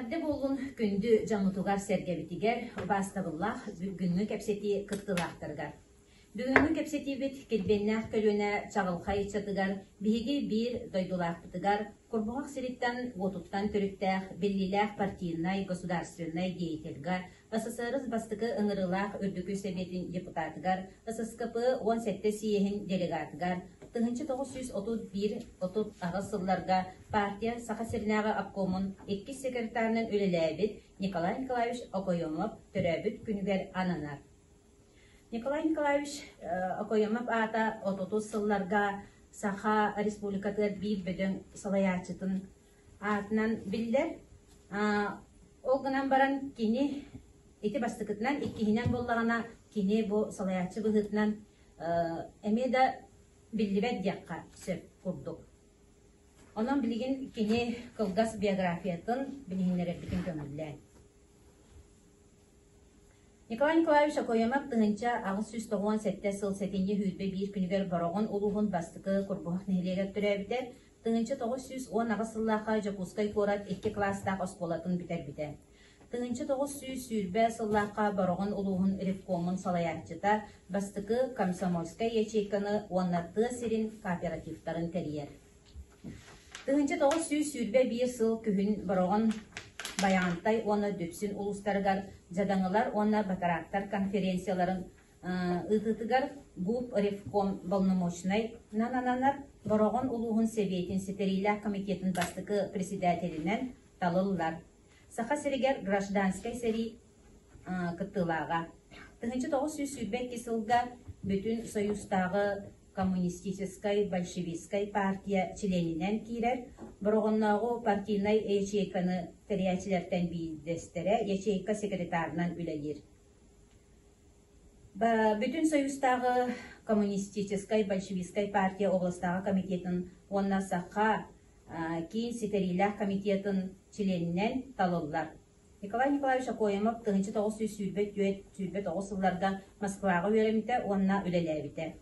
Эҕэрдэ буоллун күндү дьоммутугар-сэргэбитигэр, убаастабыллаах бүгүҥҥү кэпсэтии кыттыылаахтарыгар. Бүгүҥҥү кэпсэтиибит килбиэннээх көлүөнэ чаҕылхай ыччатыгар биһиги биир дойдулаахпытыгар Курбуһах сириттэн уотуттан төрүттээх биллиилээх партийнай, государственнай деятельга, СССР бастакы ыҥырыылаах Үрдүкү Сэбиэтин депутатыгар, ССКП 17 съеһин делегатыгар, 1931-38 сылларга партия Саха сиринээҕи обкомун иккис секретарынан үлэлээбит Николай Николаевич Окоемов төрөөбүт күнүгэр ананар. Николай Николаевич Окоемов аата отутус сылларга Саха Республикатыгар биир бөдөҥ салайааччытын аатынан биллэр. Ол гынан баран кини ити бастакытынан, иккиһинэн буоллаҕына кини бу салайааччы быһыытынан эмиэ да биллибэт диэххэ сөп курдук. Онон билигин кини кылгас биографиятын билиһиннэрэрбитин көҥүллээн. Николай Николаевич Окоемов 1897 сыл сэтинньи 21 күнүгэр Бороҕон улууһун бастакы Курбуһах нэһилиэгэр төрөөбүтэ, 1918 сыллаахха Дьокуускай куорат икки кылаастаах оскуолатын бүтэрбитэ. 1920 сыллаахха Бороҕон улууһун ревкомун салайааччыта, бастакы комсомольскай ячейканы уонна тыа сирин кооперативтарын тэрийэр. 1921 сыл күһүн Бороҕон, Байаҕантай уонна Дүпсүн улуустарыгар дьадаҥылар уонна батараактар конференцияларын ыытыытыгар ГУП ревком полномочнайынан ананар Бороҕон улууһун Сэбиэтин ситэриилээх комитетын бастакы председателинэн талыллар. Саха сиригэр гражданскай сэрии кыттыылааҕа. 1922 сылга Бүтүн Союзтааҕы коммунистическай большевистскай партия чилиэнинэн киирэр, Бороҕоннооҕу партийнай ячейканы тэрийээччилэртэн биирдэстэрэ, ячейка секретарынан үлэлиир. Бүтүн Союзтааҕы коммунистическай большевистскай партия областааҕы комитетын уонна Саха киин ситэриилээх комитетын чилиэнинэн талыллар. Николай Николаевич Окоемов 1924-29 сылларга Москваҕа үөрэммитэ уонна үлэлээбитэ.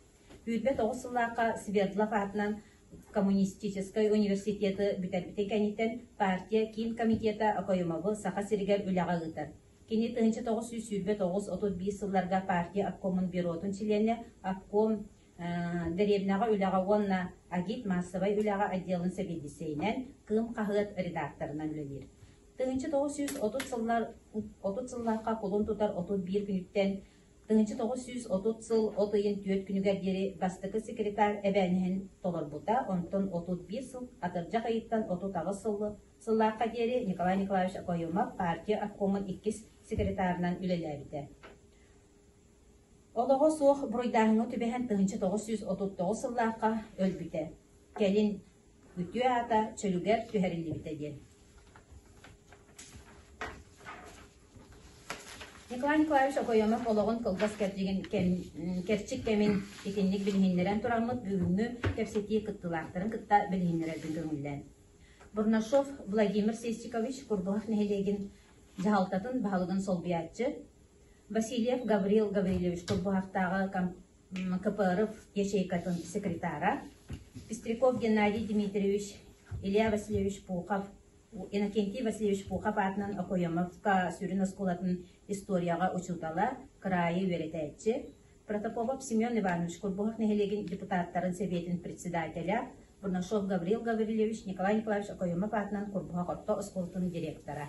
29 сыллаахха Свердлов аатынан Коммунистическай университеты бүтэрбитин кэнниттэн партия Киин комитета Окоемовы Саха сиригэр үлэҕэ ыытар. Кини 1929-31 сылларга партия обкомун бюротун чилиэнэ, обком дэриэбинэҕэ үлэҕэ уонна агит-маассабай үлэҕэ отделын сэбиэдиссэйинэн, Кыым хаһыат редакторынан үлэлиир. 1930 сыллар 30 сыллаахха кулун тутар 31 күнүттэн 1930 сыл от ыйын 4 күнүгэр диэри бастакы секретарь эбээниһин толорбута, онтон 31 сыл атырдьах ыйыттан 38 сыл сыллаахха диэри Николай Николаевич Окоемов партия обкомун иккис секретарынан үлэлээбитэ. Олоҕо суох буруйдааһыҥҥа түбэһэн 1939 сыллаахха өлбүтэ. Кэлин үтүө аата чөлүгэр түһэриллибитэ диэн. Николай Николаевич Окоемов олоҕун кылгас кэрчигин кэм, кэрчик кэмин итинник билиһиннэрэн тураммыт бүгүҥҥү кэпсэтии кыттыылаахтарын кытта билиһиннэрэрбин көҥүллээн. Бурнашов Владимир Сестикович Курбуһах нэһилиэгин дьаһалтатын баһылыгын солбуйааччы, Васильев Гаврил Гаврильевич Курбуһахтааҕы КПРФ ячейкатын секретара, Пестряков Геннадий Дмитриевич, Илья Васильевич Пухов, Иннокентий Васильевич Пухов аатынан Окоемовка сүрүн оскуолатын историяҕа учуутала, кыраайы үөрэтээччи, Протопопов Семен Иванович Курбуһах нэһилиэгин депутаттарын сэбиэтин председателя, Бурнашов Гаврил Гаврильевич Николай Николаевич Окоемов аатынан Курбуһах орто оскуолатын директора.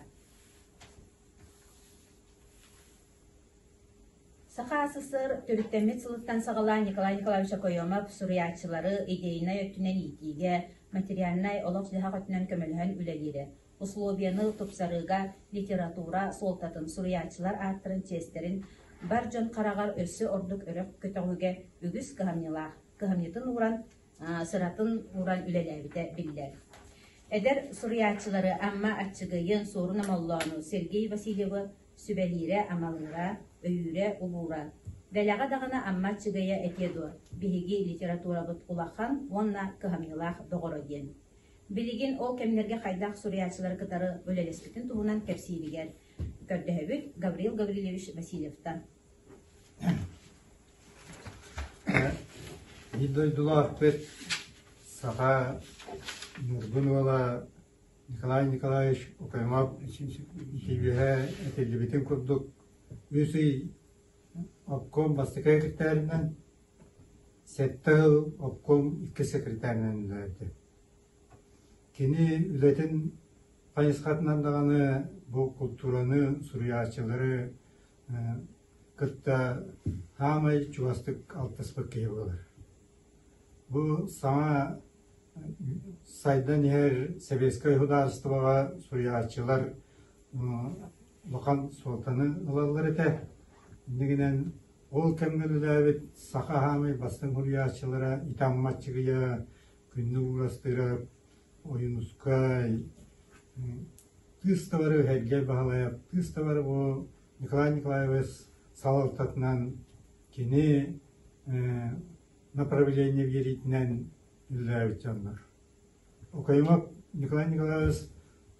Саха АССР төрүттэммит сылыттан саҕалаан Николай Николаевич Окоемов суруйааччылары идейнай өттүнэн иитиигэ, материальнай олох-дьаһах өттүнэн көмөлөһөн үлэлиирэ. Условияны тупсарыыга литература суолтатын, суруйааччылар ааттарын чиэстэрин бар дьон хараҕар өссө ордук өрө көтөҕүүгэ үгүс кыһамньылаах, кыһамньытын ууран, сыратын ууран үлэлээбитэ биллэр. Эдэр суруйааччылары Амма Аччыгыйын, Суорун Омоллоону, Сергей Васильевы сүбэлиирэ-амалыыра, өйүүрэ-убуура. Дэлэҕэ даҕаны Амма Аччыгыйа этиэ дуо, биһиги литературабыт улахан уонна кыһамньылаах доҕоро диэн. Билигин ол кэмнэргэ хайдах суруйааччылары кытары үлэлэспитин туһунан кэпсииригэр көрдөһөбүт Гаврил Гаврильевич Васильевтан. Биир дойдулаахпыт саха Ньургун уола. Николай Николаевич Окоемов үөһэ этиллибитин курдук үс ый обком бастакы секретарынан, сэттэ сыл обком иккис секретарынан үлэлээбитэ. Кини үлэтин хайысхатынан даҕаны бу култуураны, суруйааччылары кытта саамай чугастык алтыспыт киһи буолар. Бу саҥа сайдан иһэр сэбиэскэй судаарыстыбаҕа суруйааччылар улахан суолтаны ылаллар этэ. Иннигинэн ол кэмҥэ үлэлээбит саха саамай бастыҥ суруйааччылара Итамма Аччыгыйа, Күннүк Уурастыырап, Ойуунускай, Тыыс табары Һэргэй Баһылайап, Тыыс табары бу Николай Николаевич салалтатынан кини направление биэриитинэн үлэлээбит дьоннор. Окоемов Николай Николаевич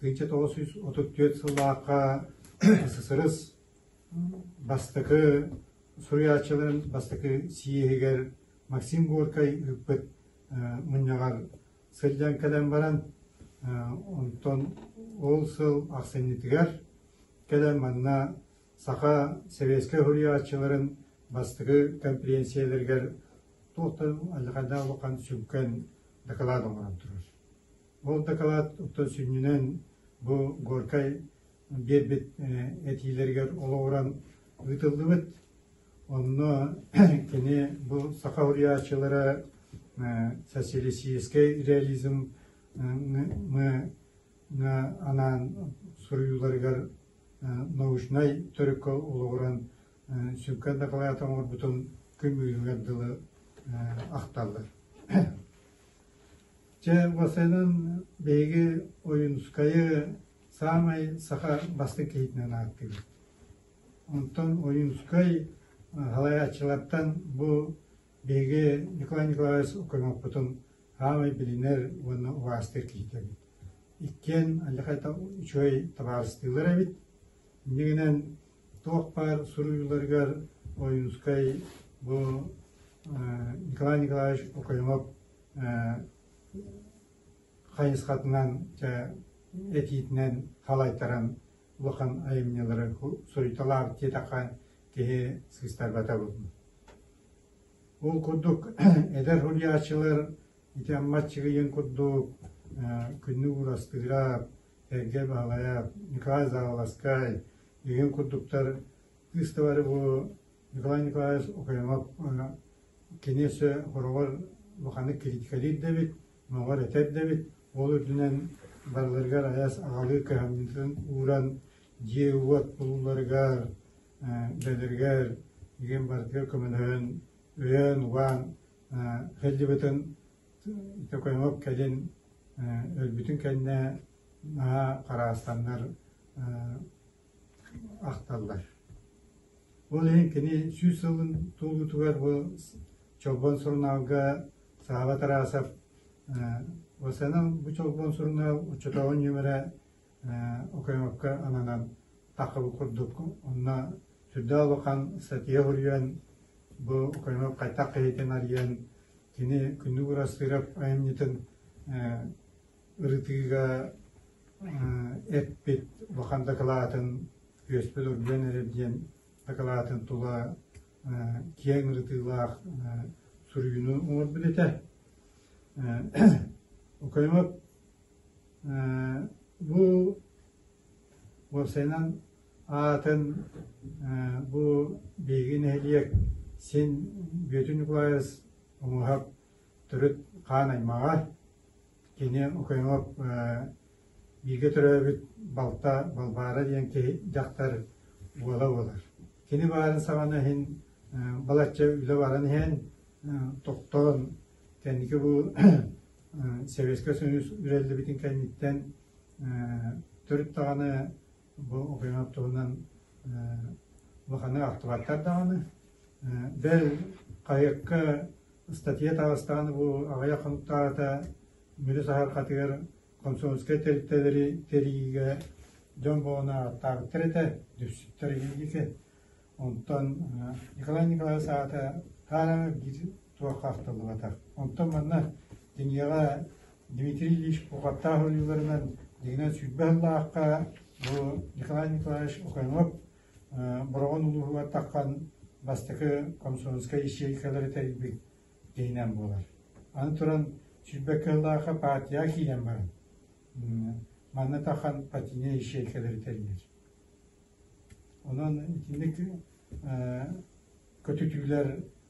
1934 сыллаахха СССР бастакы суруйааччыларын бастакы съеһигэр Максим Горькай ыыппыт мунньаҕар сылдьан кэлэн баран, онтон ол сыл ахсынньытыгар кэлэн манна саха сэбиэскэй суруйааччыларын бастакы конференцияларыгар туохтан алдьархайдаах улахан сүҥкэн дакылаат оҥорон турар. Ол дакылаат оттон сүнньүнэн бу Горькай биэрбит этиилэригэр олоҕуран ыытыллыбыт. Онно кини бу саха суруйааччылара социалистическай реализм анаан суруйууларыгар научнай төрүккэ олоҕуран сүҥкэн дакылаат оҥорбутун күн бүгүнүгэр дылы ахталлар. Чэ, уопсайынан биһиги Ойуунускайы саамай саха бастыҥ киһитинэн ааттыыбыт. Онтон Ойуунускай салайааччылартан бу биһиги Николай Николаевич Окоемовпутун саамай билинэр уонна убаастыыр киһитэ эбит. Иккиэн алдьархай үчүгэй табаарыстыылар эбит. Иннигинэн туох баар суруйууларыгар Ойуунускай бу Николай Николаевич Окоемов хайысхатынан этиитинэн халайтаран улахан айымньылары суруйталаабыт диэтэххэ киһи сыыстарбата буолуо. Ол курдук эдэр суруйааччылар ити Амма Аччыгыйын курдук Күннүк Уурастыырап, Эргэ Баһылайап, Николай Зааласкай игин курдуктар кыыс бу Николай Николаевич Окоемов кини өссө хороҕор улаханнык критикалиир да эбит, моҕор этэр да эбит, ол үрдүнэн барыларыгар айас аҕалыы кыһамньытын ууран дьиэ-уот булууларыгар, үлэлэригэр игин барытыгар көмөлөһөн, өйөөн-убаан сылдьыбытын Окоемов кэлин өлбүтүн кэннэ наһаа хараастаннар ахталлар. Ол иһин кини 100 сылын туолуутугар бу Чолбон сурунаалга Сааба Тарасов Осанан бу Чолбон сурунаал оччотооҕу нүөмэрэ Окоемовка ананан таххыбыт курдук онно сүрдээх улахан статья суруйан бу Окоемов хайдах киһитин арыйан кини Күннүк Уурастыырап айымньытын ырытыыга эппит улахан дакылаатын күөспүт оргуйан эрэр диэн дакылаатын тула киэҥ ырытыылаах суруйууну оҥорбут этэ. Окоемов бу уопсайынан аатын бу биһиги нэһилиэк син Бүөтүр Ньукулаайыс Омуһап төрүт хаан аймаҕа. Кини Окоемов бииргэ төрөөбүт балта Балбаара диэн киһи дьахтар уола буолар. Кини баарын саҕана иһин балачча үлэ баран иһэн тохтоон кэнники бу Сэбиэскэй Союз үрэллибитин кэнниттэн төрүт даҕаны бу Окоемов туһунан улаханнык ахтыбаттар даҕаны. Бэл хаһыакка ыстатыйа таҕыстаҕына бу аҕыйах хонуктааҕыта Мүрү саһархатыгар комсомольскай тэрилтэлэри тэрийиигэ дьон буолан ааттаабыттар этэ, дүпсүттэр игилгики. Онтон Николай Николаевич аата хаара биир туохха ахтыллыбатах. Онтон манна кинигэҕэ Дмитрий Ильич Пухаттаах ойууларынан Дьиҥинэн 20 сыллаахха бу Николай Николаевич Окоемов Бороҕон улууһугар таххан бастакы комсомольскай ячейкалары тэрийбит киһинэн буолар. Аны туран 22 сыллаахха партияҕа киирэн баран манна тахан партийнай ячейкалары тэрийэр. Онон итинник көтүтүүлэр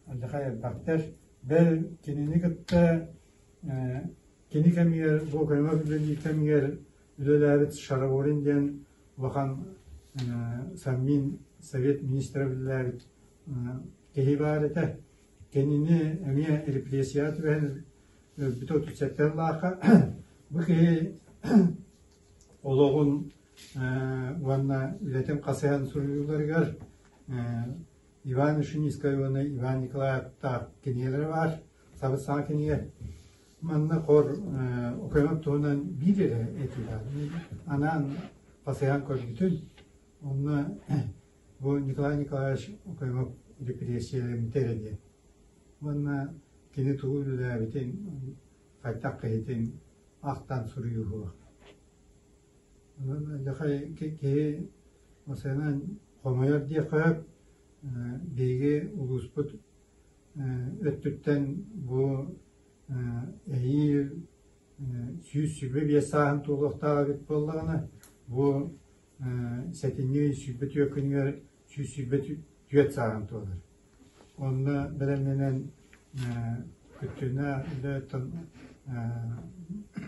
алдьархай элбэхтэр. Бэл кинини кытта кини кэмигэр бу Окоемов үлэлиир кэмигэр үлэлээбит Шараворин диэн улахан Совмин совет министрэ үлэлээбит киһи баар этэ. Кинини эмиэ репрессияҕа түбэһэн өлбүтэ 37 сыллаахха. Бу киһи олоҕун уонна үлэтин хасыһан суруйууларыгар Иван Ушинскай уонна Иван Николаевтаах кинигэлэрэ баар, сабыс-саҥа кинигэ. Манна хор Окоемов туһунан биир эрэ этии баар. Анаан хасыһан көрбүтүн, онно бу Николай Николаевич Окоемов репрессиялэммитэ эрэ диэн. Уонна кини тугу үлэлээбитин, хайдах киһитин ахтан суруйууһуох. Онон киһи масынан хомойор диэххэ сөп. Биһиги улууспут өттүттэн бу эһиил 125 сааһын туолуохтаах эбит буоллаҕына, бу сэтинньи ый 24 күнүгэр 124 сааһын туолар. Онно бэлэмнэнэн күттүнэ үлэттэн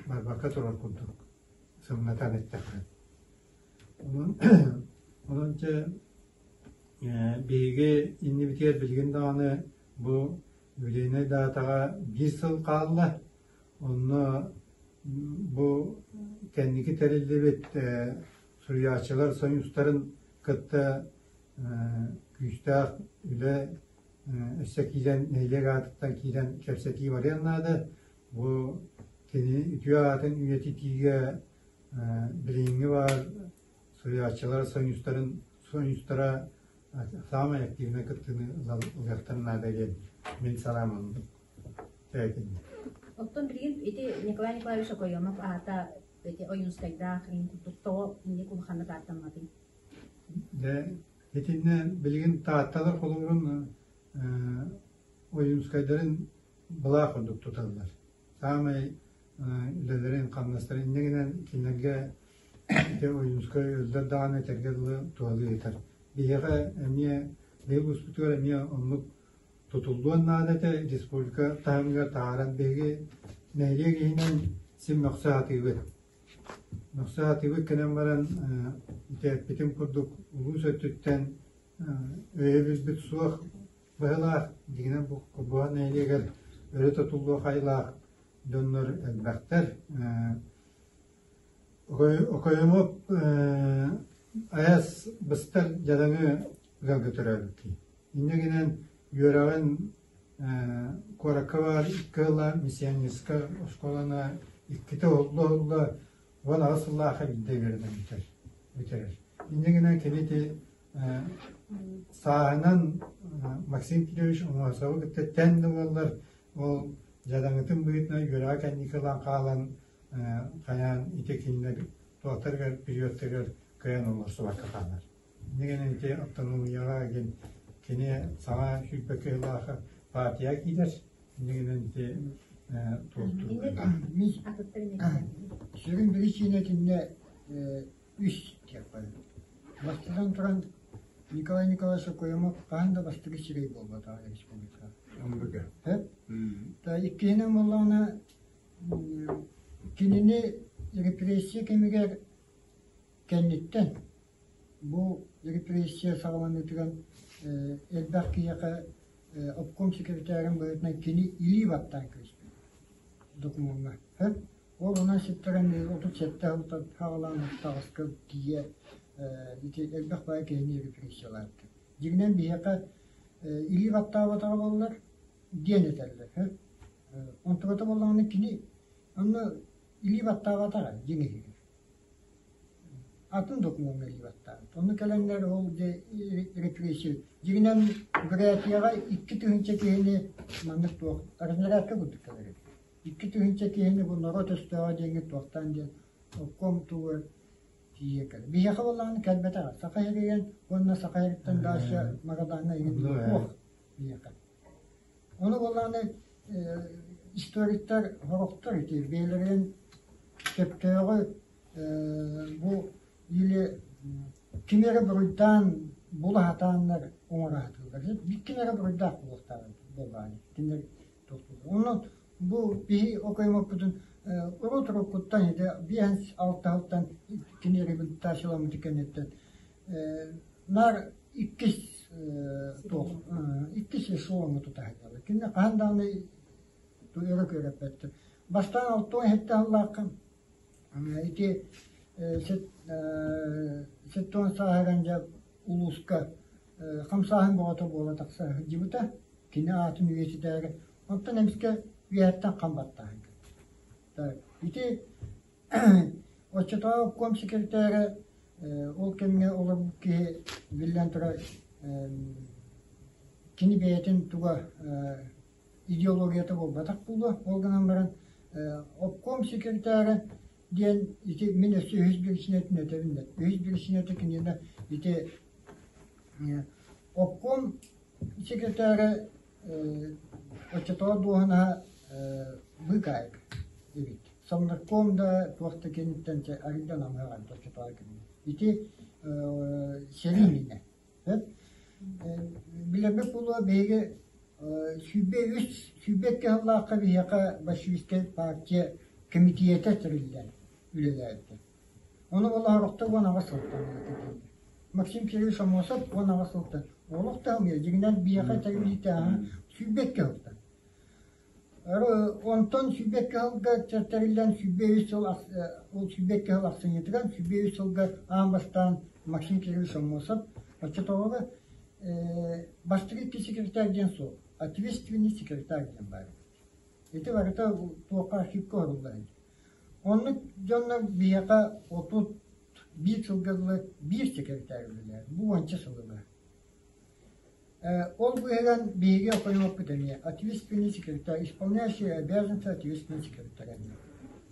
барбакка турар курдук сымнатан эттэххэ. Онон онон дьэ биһиги иннибитигэр билигин даҕаны бу юбилейнай даатаҕа биир сыл хаалла. Онно бу кэнники тэриллибит суруйааччылар союзтарын кытта күүстээх үлэ өссө киирэн нэһилиэк аатыттан киирэн кэпсэтии барыан наада. Бу кини үтүө аатын үйэтитиигэ билиҥҥи баар суруйааччылар союзтарын союзтара саамай активнай кыттыыны ылыахтарын наада диэн мин санаам оннук. Оттон билигин ити Николай Николаевич Окоемов аата ити Ойуунскайдаах иһин курдук тоҕо инник улаханнык ааттамматый? Дьэ, итиннэ билигин Таатталар холобурун Ойуунскайдарын былаах курдук туталлар. Саамай үлэлэрин, хамнастарын инньэ гынан кинилэргэ ити Ойуунскай өллөр даҕаны этэргэ дылы туһалыы ыытар. Биһиэхэ эмиэ биһиги улууспутугар эмиэ оннук тутуллуон наада этэ республика таһымыгар таһааран биһиги нэһилиэк иһинэн син мөхсө сатыыбыт. Мөхсө сатыыбыт кэлэн баран ити эппитим курдук улуус өттүттэн өйөбүлбүт суох быһыылаах дьиҥинэн бу Курбуһах нэһилиэгэр өрө тутуллуох айылаах дьоннор элбэхтэр. Окоемов айас быстар дьадаҥы ыалга төрөөбүт киһи. Инньэ гынан үөрэҕин куоракка баар икки ыла миссионерскай оскуоланы иккитэ уһулла-уһулла 18 сыллаахха биирдэ үөрэнэн бүтэр бүтэрэр. Инньэ гынан кини ити сааһынан Максим Кирович Аммосовы кытта тэҥ да буоллар, ол дьадаҥытын быһыытынан үөрэҕэ кэнники ылан хаалан хайаан ити кинилэр туохтарыгар периодтарыгар кыайан олорсубакка хаалар. Инньэ гынан ити автономияҕа диэн кини саҥа 22 сыллаах партия киирэр. Инньэ гынан ити туохтуур. Сүрүн биричиинэ итиннэ үс диэххэ. Бастатан туран Николай Николаевич Окоемов хаһан да бастакы сирэй буолбатаҕа республикаҕа. Иккиһинэн буоллаҕына кинини репрессия кэмигэр кэнниттэн бу репрессия саҕаланыытыгар элбэх киһиэхэ обком секретарын быһыытынан кини илии баттаан кэбиспит докумуоҥҥа. Ол онон ситтэрэн 37 сылтан саҕалаан таҕыска тиийэ ити элбэх баай киһини репрессиялаабыта. Дьиҥинэн биһиэхэ илии баттаабатаҕа буоллар диэн этэллэр. Онтуката буоллаҕына кини онно илии баттаабатаҕа дьиҥ иһигэр. Атын докумуоҥҥа илии баттаабыт. Ону кэлэннэр ол дьэ репрессия. Дьиҥинэн Бурятияҕа 2000 киһини маннык туох разнарядка курдук кэлэр эбит. 2000 киһини бу норуот өстөөҕө диэҥҥэ туохтаан диэн. Обком тугар тиийэ кэлэр. Биһиэхэ буоллаҕына кэлбэтэҕэ. Саха сиригэр уонна Саха сириттэн дальше Магадаҥҥа игин суох биһиэхэ. Ону буоллаҕына историктар сорохтор ити бэйэлэрин сөптөөҕү бу или кими эрэ буруйдаан була сатааннар оҥоро сатыыллар. Ким эрэ буруйдаах буолуохтаах буоллаҕына кинилэр Онон бу биһи окоймоппутун урут-уруккуттан ити биэс алта сылтан кини реабилитацияламмыт кэнниттэн наар иккис туох иккис эшелоҥҥа тута сылдьаллар. Кинини хаһан даҕаны өрө күөрэппэттэр. Бастаан 67 сыллаахха ити 70 сааһыран дьэ улууска хамсааһын бөҕөтө буола тахса сылдьыбыта. Кини аатын үйэтитээри. Онтон эмискэ үөһэттэн хам баттааһын кэлбит. Ити оччотооҕу обком секретара ол кэмҥэ олорбут киһи биллэн турар кини бэйэтин туга идеологията буолбатах буолуо. Ол гынан баран обком секретара диэн ити мин өссө үһүс биричиинэтин этэбин да үһүс биричиинэтэ киниэнэ ити обком секретара оччотооҕу дуоһунаһа быыкаайык эбит. Совнарком да туох да киниттэн арыйда намыһах оччотооҕу кэмҥэ. Ити сэрии иннинэ. Билэрбит буолуо биһиги 103, 102 сыллаахха биһиэхэ большевистскай партия кэмитиэтэ тэриллэн үлэлээбитэ. Ону олоһорохто 18 сылтан Максим Кириллович Аммосов 18 сылтан олох да дьиҥинэн биһиэхэ тэриллиитэ 102 сылтан. Онтон 102 сылга тэриллэн 103 сыл ол 102 сыл ахсынньытыгар 103 сылга аан бастаан Максим Кириллович Аммосов оччотооҕуга бастакы икки секретарь диэн суох, ответственный секретарь диэн баар эбит. Ити барыта туохха архивка оһоруллар эбит. Оннук дьоннор биһиэхэ 31 сылга дылы биир секретарь үлэлээн, бу уонча сылыгар. Ол быыһыгар биһиги окойуоппут эмиэ ответственный секретарь, исполняющий обязанности ответственный секретарь эмиэ.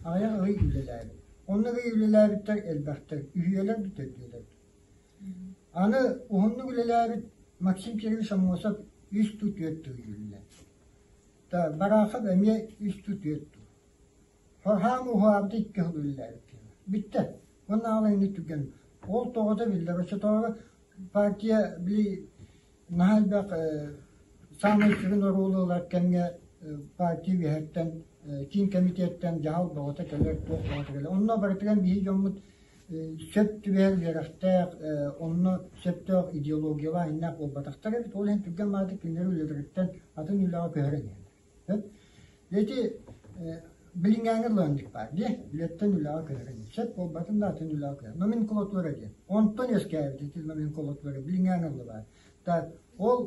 Аҕыйах ый үлэлээбит. Оннук ый үлэлээбиттэр элбэхтэр, үһүөлэр да төрдүөлэр. Аны уһуннук үлэлээбит Максим Кириллович Аммосов үс туу түөрт туу үлэлээбит. Барахов эмиэ үс туу түөрт туу. Хорхаам уһаабыта икки сыл үлэлээбит киһи. Бүттэ. Уонна аҕалайыны түргэн. Ол тоҕото биллэр. Оччотооҕу партия били наһаа элбэх саамай сүрүн оруолу ылар кэмҥэ партия үөһэттэн киин комитеттэн дьаһал бөҕөтө кэлэр, туох бөҕөтө кэлэр. Онно барытыгар биһиги дьоммут сөп түбэһэр үөрэхтээх, онно сөптөөх идеологиялаах иннээх буолбатахтар эбит. Ол иһин түргэн баҕайытык кинилэри үлэлэриттэн атын үлэҕэ көһөрөн иһэллэр. Ити билиҥҥээҥи ылыаннык баар дии, үлэттэн үлэҕэ көһөрөн сөп буолбатын да атын үлэҕэ көһөр. Номенклатура диэн. Онтон үөскээбит ити номенклатура билиҥҥээҥи ылла баар. Так, ол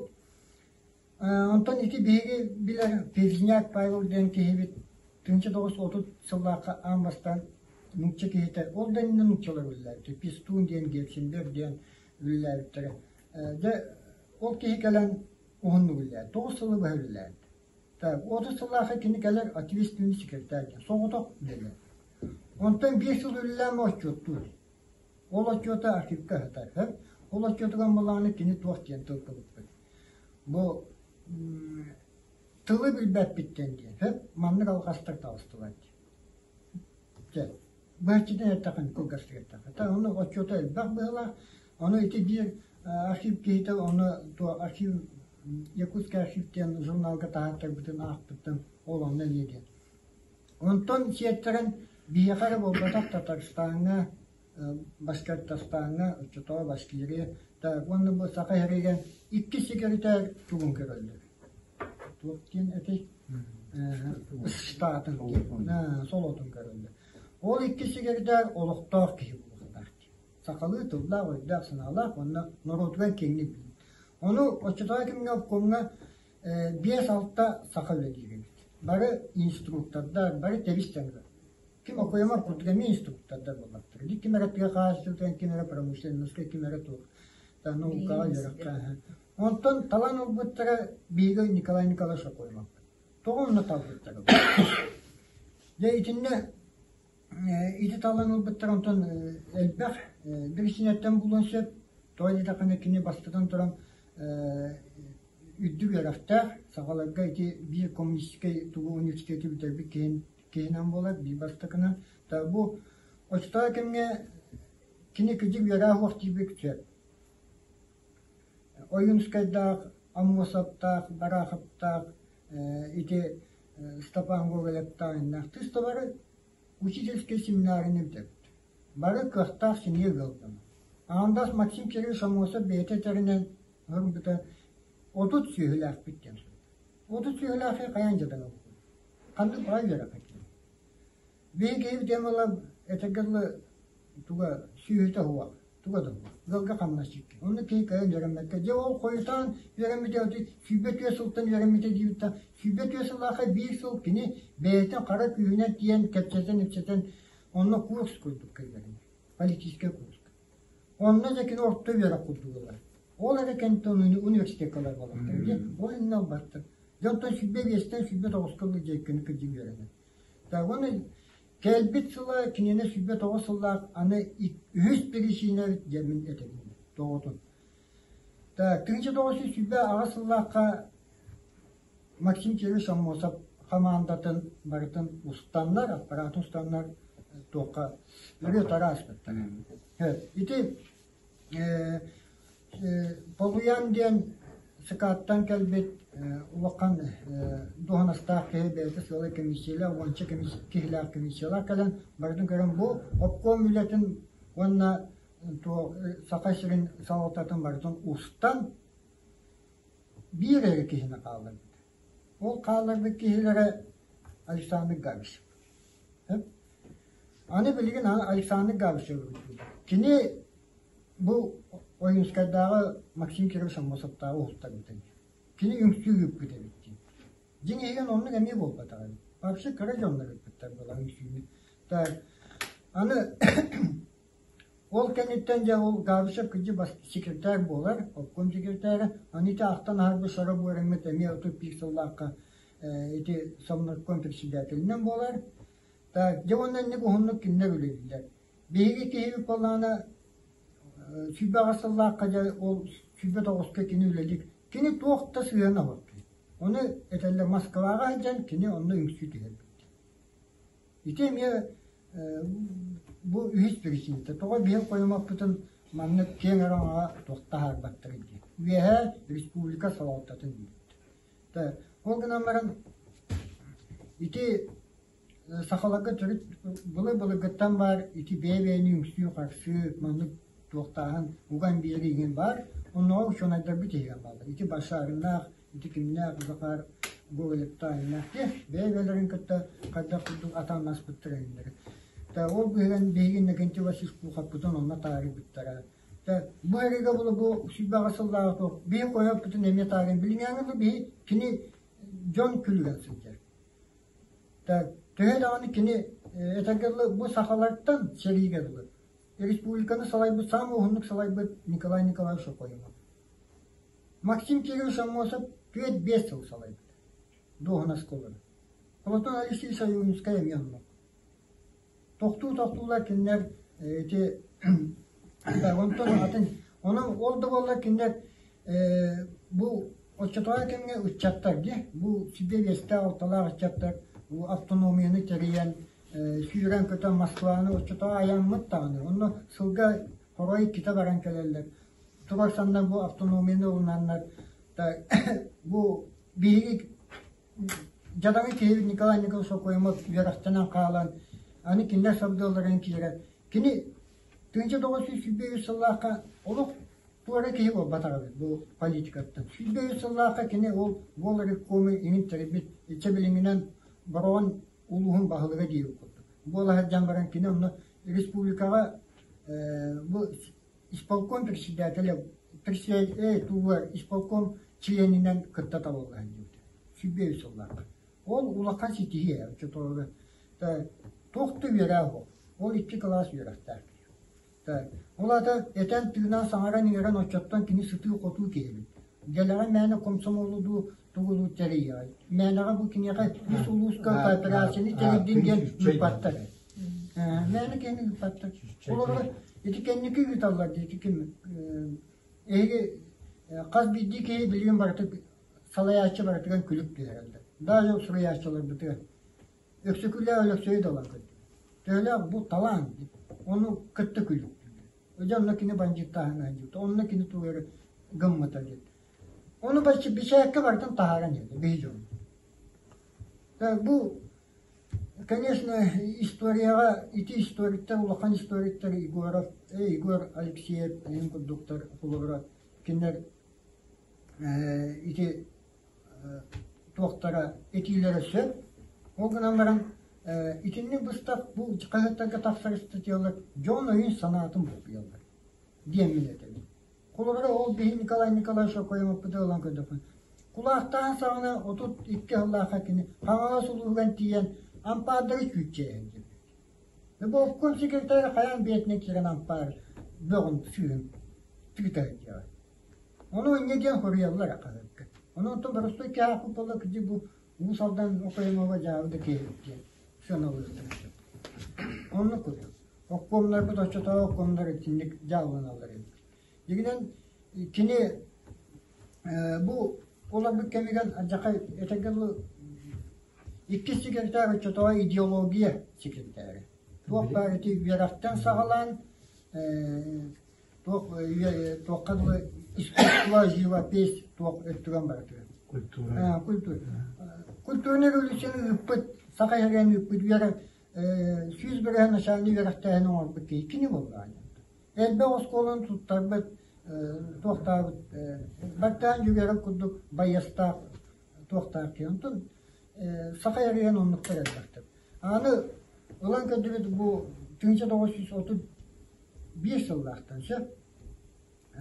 онтон ити биһиги билэр Пезняк Павел диэн киһибит 1930 сыллаахха аан бастаан нуучча киһитэ, ол да иннинэ нууччалар үлэлээбит. Пистун диэн, Герценберг диэн үлэлээбиттэрэ. Дьэ, ол киһи кэлэн уһуннук үлэлээбит. 9 сылы быһа үлэлээбит. Так, 30 сыллаахха кини кэлэр ответственный секретарь диэн соҕотох үлэлэр. Онтон 5 сыл үлэлээн отчуоттуур. Ол отчуота архивка сытар. Ол отчуотугар буоллаҕына кини туох диэн тыл кыбыппыт. Бу тылы билбэппиттэн диэн, сөп, маннык алҕастар таҕыстылар диэн. Чэ, быһаччытын эттэххин, кылгастык эттэххэ. Та ону отчуота элбэх быһыылаах. Ону ити биир архив киһитэ ону архив Якутский архив диэн журналга таһааттарбытын аахпыттан ол онно эмиэ диэн. Онтон сиэттэрэн биһиэхэ эрэ буолбатах Татарстаҥҥа, Башкортостаҥҥа, оччотооҕу Башкирия, так уонна бу Саха сиригэр икки секретарь тугун көрөллөр. Туох диэн этэй? Штатын солотун көрөллөр. Ол икки секретарь олохтоох киһи буолуохтаах. Сахалыы тыллаах, өйдөөх-санаалаах уонна норуотугар киэҥник билэр. Ону оччотооҕу кэмҥэ обкомҥа биэс-алта саха үлэлиир эбит. Бары инструктордар, бары тэбис-тэҥ Ким окуйамар курдук эмиэ инструктордар буоллахтара. Ким эрэ тыа хаһаайыстыбатын, ким эрэ промышленноска, ким эрэ туох наукаҕа, үөрэххэ. Онтон талан ылбыттара биһиги Николай Николаевич Окуйамаппыт. Тоҕо онно талбыттара? Дьэ итиннэ Ити талан ылбыттар онтон элбэх биричиинэттэн булуон сөп. Тоҕо диэтэххинэ кини бастатан туран үрдүк үөрэхтээх, сахаларга ити биир коммунистическай тугу университеты бүтэрбит киһин киһинэн буолар, биир бастакынан. Бу оччотооҕу кэмҥэ кини кыдьык үөрэх уох тиийбит сөп. Ойуунускайдаах, Аммосовтаах, Бараховтаах, ити Степан Гоголевтаах иннэх тыс да бары учительскай семинарияны бүтэрбит. Бары кыахтаах синьиэ ыалдьан. Аандас Максим Кириллович Аммосов бэйэтэ этэринэн ырбыта 30 сүөһүлээхпит диэн суруйда. 30 сүөһүлээхи хайаан дьадаҥа буолуой? Ханнык баҕа үөрэххэ киирэр. Биһиги киһибит диэн буолла этэргэ дылы туга сүөһүтэ суох, туга да суох. Ыалга хамнасчыкка. Онно киһи кыайан үөрэммэккэ. Дьэ ол хойутаан үөрэммитэ 24 сылтан үөрэммитэ диэбит да 24 сыллаахха биир сыл кини бэйэтин хара күүһүнэн тиийэн кэпсэтэн-ипсэтэн онно курс курдук киллэринэр. Политическай курс. Онно дьэ кини орто үөрэх курдук ылар. Ол эрэ кэнниттэн университекка ылар буоллахтар. Дьэ ол иннинэ ылбаттар. Дьэ онтон 25-тэн 29-ка ыллы дьэ иккини кырдьык үөрэнэр. Уонна кэлбит сыла кинини 29 сыллаах аны үһүс биричиинэбит диэн мин этэбин тоҕотун. Так, 1928 сыллаахха Максим Кириллович Аммосов хамаандатын барытын устаннар, аппаратын устаннар туохха өрө-тара аспыттар. Ити Полуян диэн СК-ттан кэлбит улахан дуоһунастаах киһи бэйэтэ сыалай комиссиялаах, уонча киһилээх комиссиялаах кэлэн барытын көрөн бу обком үлэтин уонна Саха сирин салалтатын барытын устан биир эрэ киһини хаалларбыт. Ол хаалларбыт киһилэрэ Александр Габисев. Аны билигин Александр Габисев кини бу Ойуунскайдааҕы Максим Киров Самосовтааҕы уһултарбыта дии. Кини үҥсүү ыыппыт эбит дии. Дьиҥ иһигэр оннук эмиэ буолбатах эбит. Вообще кыра дьоннор ыыппыттар буолар үҥсүүнү. Так, аны ол кэнниттэн дьэ ол Габышев кырдьык секретарь буолар, обком секретаря. Аны ити ахтан аһарбыт Сара Буореммыт эмиэ 31 сыллаахха ити Совнарком председателинэн буолар. Так, дьэ уонна инник уһуннук кинилэр үлэлииллэр. Биһиги киһибит буоллаҕына 28 сыллаахха дьэ ол 29-ка кини үлэлиир. Кини туох да сыһыана суох киһи. Ону этэллэр Москваҕа сылдьан кини онно үҥсүү түһэрбит. Ити эмиэ бу үһүс причината. Тоҕо биһиги хойумаппытын маннык киэҥ араҥаҕа туох таһаарбаттар диэн. Үөһээ республика салалтатын диэбит. Ол гынан баран ити Сахаларга төрүт былыр-былыргыттан баар ити бэйэ-бэйэни үҥсүү-харсыы, маннык туохтааһын уган биэрии иһин баар. Оннооҕор учуонайдарбыт иһигэр бааллар. Ити Башариннаах, ити кимнээх, Захар Гоголевтаах бэйэ-бэйэлэрин кытта хайдах курдук атааннаспыттара иһиннэрэ. Ол быһыган биһиги Иннокентий Васильевич Пуховпутун онно таарыйбыттара. Бу эрэгэ булу бу 28 сыллааҕы туох биһи хойоппутун эмиэ таарыйан билиҥээҥи биһи кини дьон күлүгэн сылдьар. Төһө даҕаны кини этэргэ дылы бу сахалартан сэриигэ дылы республиканы салайбыт саамай уһуннук салайбыт Николай Николаевич Окоемов. Максим Кириллович Аммосов 4-5 сыл салайбыт дуоһунаска олорон. Платон Алексеевич Ойуунускай эмиэ оннук. Тохтуу-тохтуулар кинилэр ити онтон атын онон ол да буоллар кинилэр бу оччотооҕу кэмҥэ ыччаттар дии бу сиргэ биэстээх-алталаах ыччаттар бу автономияны тэрийэн сүүрэн-көтөн Москваны оччотооҕу айаммыт даҕаны онно сылга хорой иккитэ баран кэлэллэр турарсаннар бу автономияны ылынаннар бу биһиги Дьадаҥы киһи Николай Николаевич Окоемов үөрэхтэнэн хаалан, аны кинилэр сабыдыалларын киирэн, кини 1923 сыллаахха олох туора киһи буолбатах эбит бу политикаттан. 23 сыллаахха кини ол волревкомы иҥин тэрийбит, иччэ билиҥҥинэн Бороҕон улууһун баһылыга диир курдук. Буола сылдьан баран кини онно республикаҕа бу исполком председателэ председатель исполком членинэн кытта талыллан диэбитэ. 105 сыллаахха. Ол улахан ситиһии оччотооҕу туох да үөрэх суох. Ол икки кылаас үөрэхтээх киһи. Ол аата этэн тыынан саҥаран иҥэрэн оччоттон кини сытыы-хотуу киһи эбит. Дэлэҕэ мээнэ комсомолу дуу тугу тэрийэҕэй. Мээнэҕэ бу киниэхэ үс улууска кооперацияны тэрийдин диэн ыыппаттар. Мээнэ киһини ыыппаттар. Холобура, ити кэнники ыыталлар дии, ити ким эһиги хас биирдии киһи билигин барыта салайааччы барытыгар күлүк түһэрэллэр. Даже суруйааччыларбытыгар. Өксөкүлээх Өлөксөйү да ылан көрдүм. Төһөлөөх бу талаан ону кытта күлүктүүллэр. Дьэ онно кини бандьыыттааһыҥҥа сылдьыбыта, онно кини тугу эрэ гыммыта диэн. Ону бэчээккэ барытын таһааран иһэллэр биһи дьон. Бу, конечно, историяҕа ити историктар, улахан историктар Егоров, Егор Алексеев эҥин курдуктар холобура кинилэр ити туохтара этиилэрэ сөп. Ол гынан баран итинник быстах бу хаһыаттарга тахсар ыстатыйалар дьон өйүн-санаатын буккуйаллар диэн мин этэбин. Холобура, ол биһи Николай Николаевич Окоемовпуту ылан көрдөххүнэ, кулаахтаан саҕана 32 сыллаахха кини Хаҥалас улууһугар тиийэн ампаардары күүччэйэн диэбит. Бу обком секретарь хайаан бэйэтинэн киирэн ампаар бөҕүн сыыһын тыыта сылдьара. Ону инньэ диэн хоруйаллар хаһыакка. Ону онтон боростуой киһи аахпыт буолла кырдьык бу Уус Алдан Окоемова дьаабы да киһи диэн сыаналыахтарын сөп. Оннук курдук. Обкомнарбыт оччотооҕу обкомнар итинник дьаалланаллар эбит. Дьиҥинэн кини бу олорбут кэмигэр алдьархай этэргэ дылы иккис секретарь оччотооҕу идеология секретарэ. Туох баар ити үөрэхтэн саҕалаан туох туохха дылы искусство, живопись туох өттүгэн барытыгар. Культура. Культура. Культурнай революцияны ыыппыт, саха иһэрэн ыыппыт үөрэх 100% начальник үөрэхтээһин оҥорбут киһи кини буоллаҕа. Элбэх оскуоланы туттарбыт, туохтаабыт, бартаан дьүгэрин курдук байыастаах туохтаах киһи. Онтон саха эрийэн оннуктар элбэхтэр. Аны ылан көрдүбүт бу 1931 сыллаахтан сөп.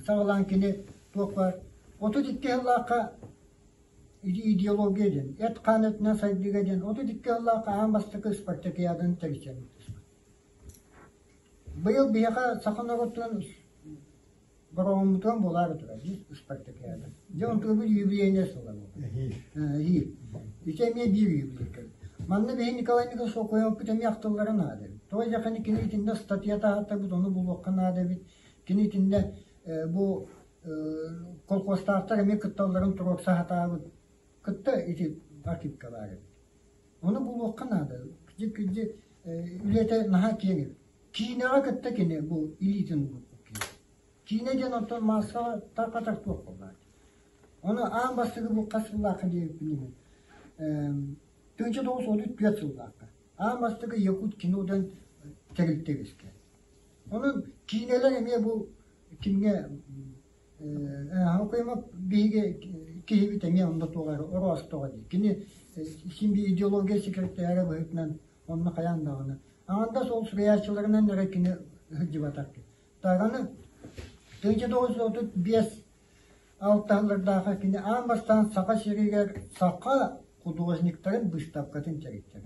Саҕалаан кини туох баар 32 сыллаахха идеология диэн, эт-хаан өттүнэн сайдыыга диэн 32 сыллаахха аан бастакы спартакиаданы тэрийсэн Быйыл биһиэхэ саха норуотун бороҕоммутугар буолаары турар спартакиада. Дьэ онтугабыт юбилейнай сыла буолар. Эһиил. Ити эмиэ биир юбилей кэлбит. Манна биһи Николай Николаевич Окоемовпут эмиэ ахтыллара наада эбит. Тоҕо диэххэ кини итиннэ статья таһааттарбыт ону булуохха наада эбит. Кини итиннэ бу колхозтаахтар эмиэ кытталларын туруорса сатаабыт. Кытта ити архивка баар эбит. Ону булуохха наада. Кырдьык үлэтэ наһаа киэҥ эбит. Киинэҕэ кытта кини бу илиитин уурбут киһи. Киинэ диэн оттон маассаҕа тарҕатар туох буоллаҕа. Ону аан бастакы бу хас сыллаахха диэбиппин иһин 1934 сыллаахха аан бастакы Якут кино диэн тэрилтэ үөскээн. Онон киинэлэр эмиэ бу кимҥэ Окоемов биһиги киһибит эмиэ онно туох эрэ оростоҕо дии. Кини син биир идеология секретаря быһыытынан онно хайаан даҕаны. Аҥардас ол суруйааччыларынан эрэ кини сылдьыбатах киһи. Даҕаны 1935 алтыһалардаахха кини аан бастаан Саха сиригэр саха художниктарын быыстапкатын тэрийдэ.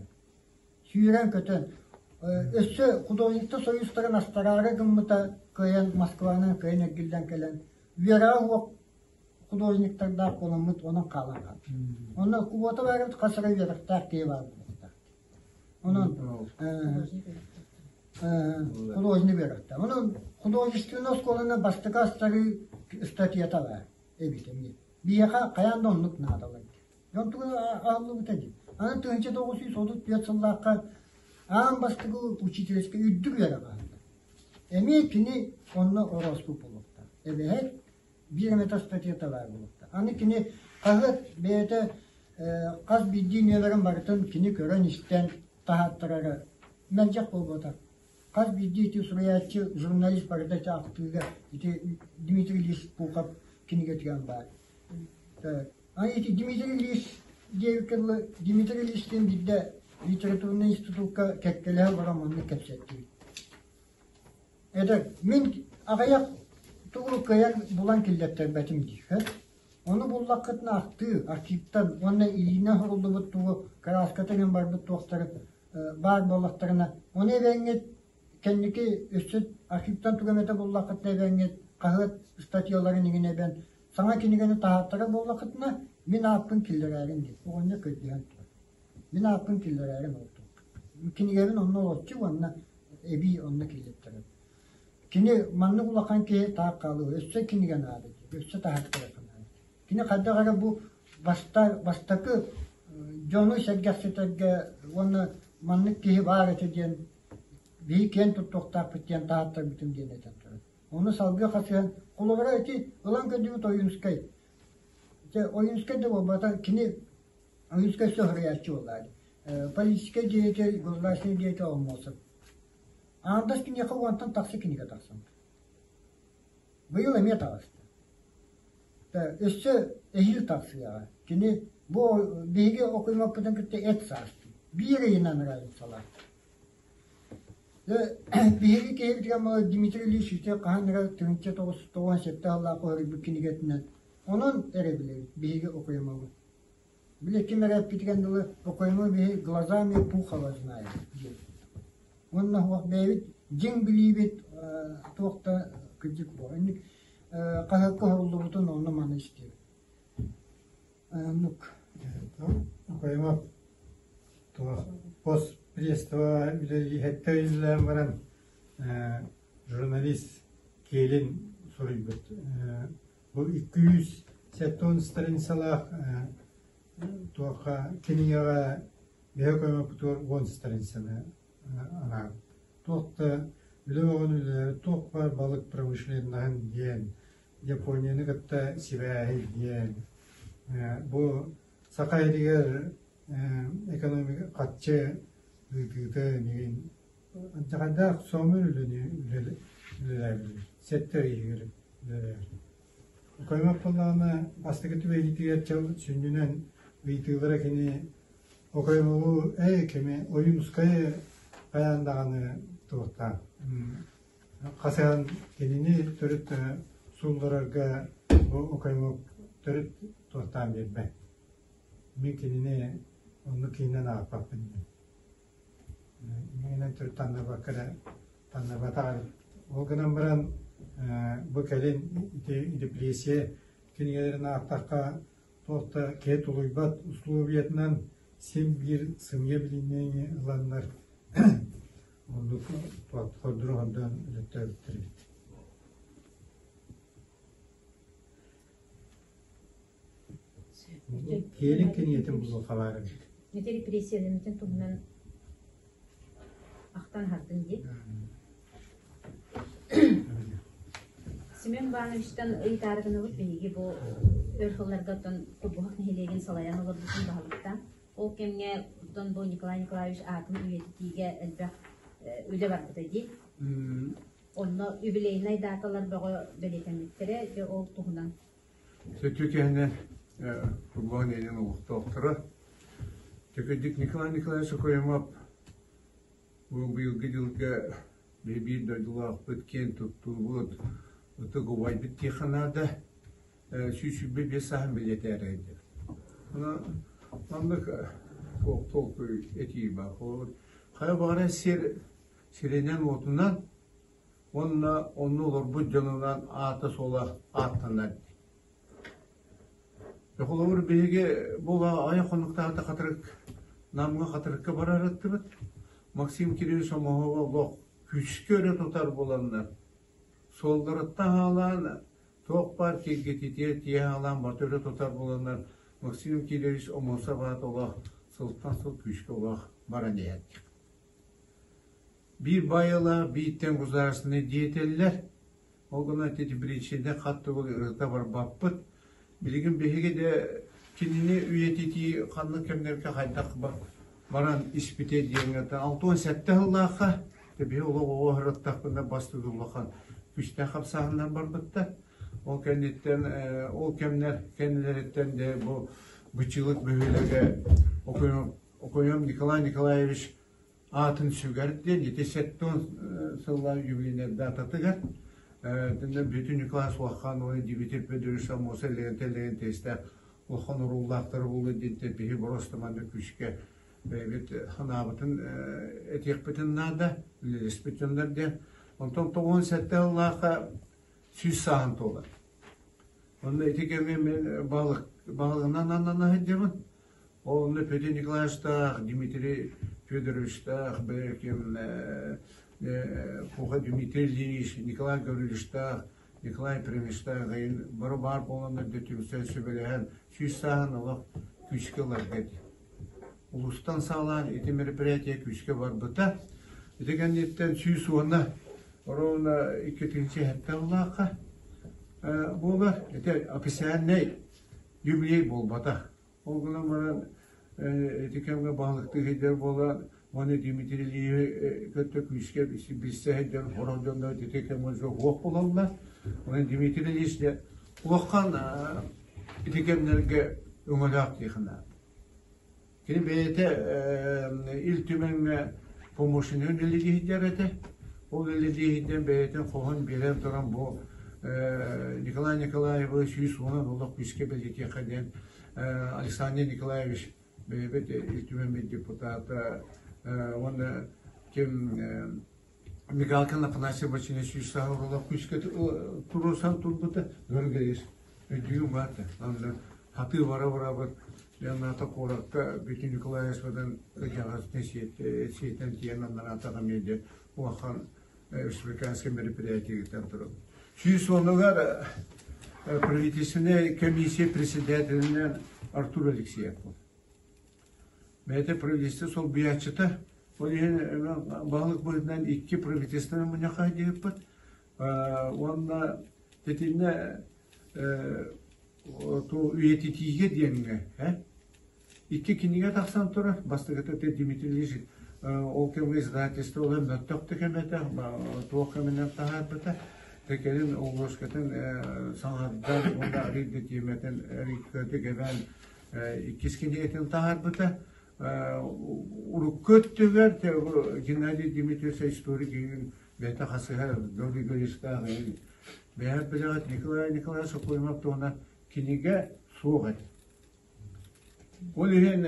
Сүүрэн-көтөн, өссө художниктар союзтарын астараары гыммыта кыайан Москванан кыайан эргиллэн кэлэн үөрэҕэ суох художниктардаах буоламмыт онон хаалан хаалбыт. Онно квота баарыбыт хас эрэ үөрэхтээх киһи баар буолуохтаах. Онон художник үөрэхтээх. Онон художественнай оскуоланы бастакы астарыы ыстатыйата баар эбит эмиэ. Биһиэхэ хайаан да оннук наадалар. Дьон тугу аһыллыбыта дии. Аны 1934 сыллаахха аан бастакы учительскай үрдүк үөрэх аһыллар. Эмиэ кини онно орооспут буолуохтаах. Эбэһэт биир эмэтэ статьята баар буолуохтаах. Аны кини хаһыат бэйэтэ хас биирдии нүөмэрин барытын кини көрөн-истэн таһааттарара мэлдьэх буолбатах. Хас биирдии ити суруйааччы, журналист барыта ити ахтыыга ити Дмитрий Ильич Пухов кинигэтигэр баар. Аны ити Дмитрий Ильич диэбиккэ дылы, Дмитрий Ильичтиин биирдэ литературнай институкка кэккэлэһэ олорон маннык кэпсэттибит. Это мин аҕыйах тугу кыайан булан киллэртэрбэтим диир. Ону буллаххытына ахтыы, архивтан уонна илиинэн суруллубут тугу кырааската гын барбыт туохтары баар буоллахтарына, ону эбэҥҥит кэнники өссө архивтан тугу эмэтэ буллаххытына эбэҥҥит хаһыат ыстатыйаларын иҥин эбэн саҥа кинигэни таһааттарар буоллаххытына мин ааппын киллэрээриҥ диэн оҕонньор көрдөһөн турар. Мин ааппын киллэрээриҥ ол кинигэбин онно олорчу уонна. эбии онно киллэртэрэр. Кини маннык улахан киһи таах хаалыа, өссө кинигэ наада диир, өссө таһааттарыахха наада. Кини хайдах эрэ бу бастакы дьону сэргэхситэргэ уонна маннык киһи баар этэ диэн биһи киэн туттуохтаахпыт диэн таһааттарбытын диэн этэн турар. Ону салгыы хасыһан, холобура ити ылан көрдүбүт Ойуунскай. Дьэ, Ойуунскай да буолбата, кини Ойуунскай сөһүрүйээччи буоллаҕа дии. Политическай деятель, государственный деятель Омосов. Аҥардас киниэхэ уонтан тахса кинигэ тахсан. Быйыл эмиэ таҕыста. Өссө эһиил тахсыаҕа. Кини бу биһиги окуймаппытын кытта эт саастыы. Биир ыйынан разницалаах. Биһиги киһибитигэр Дмитрий Ильич ити хаһан эрэ 1997 сыллаах уһуруйбут кинигэтинэн онон эрэ билэбит биһиги Окоемовы. Били ким эрэ эппитигэр дылы Окоемовы биһи глазами Пухова знаем диэн. Уонна суох бэйэбит дьиҥ билиибит туох да кырдьык буолар. Инник хаһыакка уһуллубутун онно маны истиэбит. Оннук. Окоемов туох постпредство үлэлииһэттэ үлэлээн баран журналист киэлин суруйбут. Бу 270 страницалаах туохха кинигэҕэ биһи көмөппүтүгэр 10 страницаны анаабыт. Туох да үлэ бөҕөнү үлэлээбит, туох баар балык промышленноһын диэн Японияны кытта сибээһи диэн бу Саха сиригэр экономика хаччы ыытыыта миигин алдьархайдаах соомун үлэни үлэлээбитим сэттэ ый иһигэр үлэлээбитим. Окоемов буоллаҕына бастакы түбэһиитигэр чал сүнньүнэн ыйытыылара кини Окоемову ээ кими Ойуунускайы хайаан даҕаны туохтаах Хасыһан кинини төрүт суулларарга бу Окоемов төрүт туохтаан биэрбэт. Мин кинини оннук киһинэн аахпаппын диэн. Миигинэн төрүт таҥнарбакка эрэ таҥнарбатах эбит. Ол гынан баран бу кэлин ити депрессия кинигэлэрин аахтахха туох да киһи тулуйбат условиятынан син биир сымыйа билиниини ыланнар Оннук хордуру хордоон өлөттөөбүттэр эбит. Киэлин кинигэтин булуохха баар эбит. Ити репрессиялэммитин туһунан ахтан аһардым дии. Семен Ивановичтан ыйытаары гынабыт биһиги бу өр сылларга оттон Курбуһах нэһилиэгин салайан олорбутун баһылыктаан Ол кэмҥэ оттон бу Николай Николаевич аатын үйэтитиигэ элбэх үлэ барбыта дии. Онно юбилейнай даталар бөҕө бэлиэтэммиттэрэ, дьэ ол туһунан. Сөтүө киһинэн Курбуһах нэһилиэгин олохтоохторо Төкөйдүк Николай Николаевич Окоемов бу быйылгы дьылга биир дойдулаахпыт, киэн туттуубут, ытык убайбыт диэххэ наада. 125 сааһын бэлиэтээрэ диэн. Маннык толкуй этии баар. Хайа баҕарар сир сиринэн-уотунан уонна онно олорбут дьонунан аата-суола ааттанар. Холобур, биһиги бу айа хонуктаахта хатырык Намҥа хатырыкка барар аттыбыт. Максим Кириллович Омоһова олох күүскэ өрө тутар буоланнар, суолларыттан хаалаан Туох баар киргититиэ тиэһэ аҕалаан баты өрө тутар буоланнар Максим Кириллович Омосов аата олох сылтан сыл күүскэ олох баран иһэр. Биир байыла бииртэн государственный деятеллэр, ол гынан ити причина хат төгүл ырыта барбаппыт. Билигин биһиги де кинини үйэтитии ханнык кэмнэргэ хайдах баран испитэ диэҥҥэ 67 сыллаахха биһи олох оҕо ыһыраттахпына бастыгы улахан күстээх хамсааһыннар барбыттар. Ол кэнниттэн ол кэмнэр кэннилэриттэн де бу Бычылык бөһүөлэгэ Окоем Николай Николаевич аатын сүгэр диэн ити сэттион сыллаах юбилейнай дататыгар бүтүн Николай Суоххан уонна Дмитрий Федорович Аммосов Легентэй-Легентэйстээх улахан оруоллаахтара буолуо диэн биһи боруоста маннык күүскэ бэйэбит санаабытын этиэхпитин наада, үлэлэспит дьоннор диэн. Онтон 97 сыллаахха 100 сааһын туолар. Онно ити кэмҥэ мен балык балыгынан аннана сылдьабын. Ол онно Петр Николаевичтаах, Дмитрий Федоровичтаах, бэйэким Пуха Дмитрий Ильич, Николай Гаврильевичтаах, Николай Ефремовичтаах ыйын бары баар буоланнар да түмсэн сүбэлэһэн 100 сааһын олох күүскэ ыларга этэ. Улуустан саҕалаан ити мероприятие күүскэ барбыта. Ити кэнниттэн 110 ровно 2007 сыллаахха буолар. Ити официальный юбилей буолбатах. Ол гынан баран ити кэмҥэ баһылыктыы сылдьар буолан, уонна Дмитрий Ильичи кытта күүскэ билсэ сылдьан сорох дьоннор ити кэмҥэ суох буолаллар. Онон Дмитрий Ильич дьэ улахан ити кэмнэргэ өҥөлөөх диэххэ наада. Кини бэйэтэ Ил Түмэҥҥэ помощнигын үлэлии сылдьар этэ. Ол үлэлии сылдьан бэйэтин хоһун биэрэн туран бу Николай Николаевы 110 олох күүскэ бэлиэтиэххэ диэн Александр Николаевич бэйэбит Ил Түмэммит депутата уонна ким Мигалкин Афанасий Васильевич 100 олох күүскэ туруорсан турбута Георгиевич өйдүүм баата. Онно хатыы бара-барабыт Леонардо куоракка Бүтүн Николаевичпытын ыһыаҕын сиэтэн тиийэн аннараатах эмиэ дьэ улахан республиканскай мероприятиегыттан турабыт. 110-угар правительственная комиссия председателинэн Артур Алексеев был. Бэйэтэ правительство солбуйааччыта. Ол иһин баһылык быһыытынан икки правительственнай мунньахха диэппит. Уонна итиннэ үйэтитиигэ диэҥҥэ икки кинигэ тахсан турар. Бастакыта Дмитрий Ильич ол кэмҥэ издательство ылан мөлтөх да кэм этэ, туох кэминэн таһаарбыта. Кэлин обложкатын саҥардан уонна арыый да тиэмэтин кэбээн иккис кинигэтин таһаарбыта. Урукку өттүгэр Геннадий Дмитриевич историк бэйэтэ хасыһар Гаврил Григорьевичтаах бэйэм билэҕит Николай Николаевич Окоемов туһунан кинигэ суох этэ. Ол иһин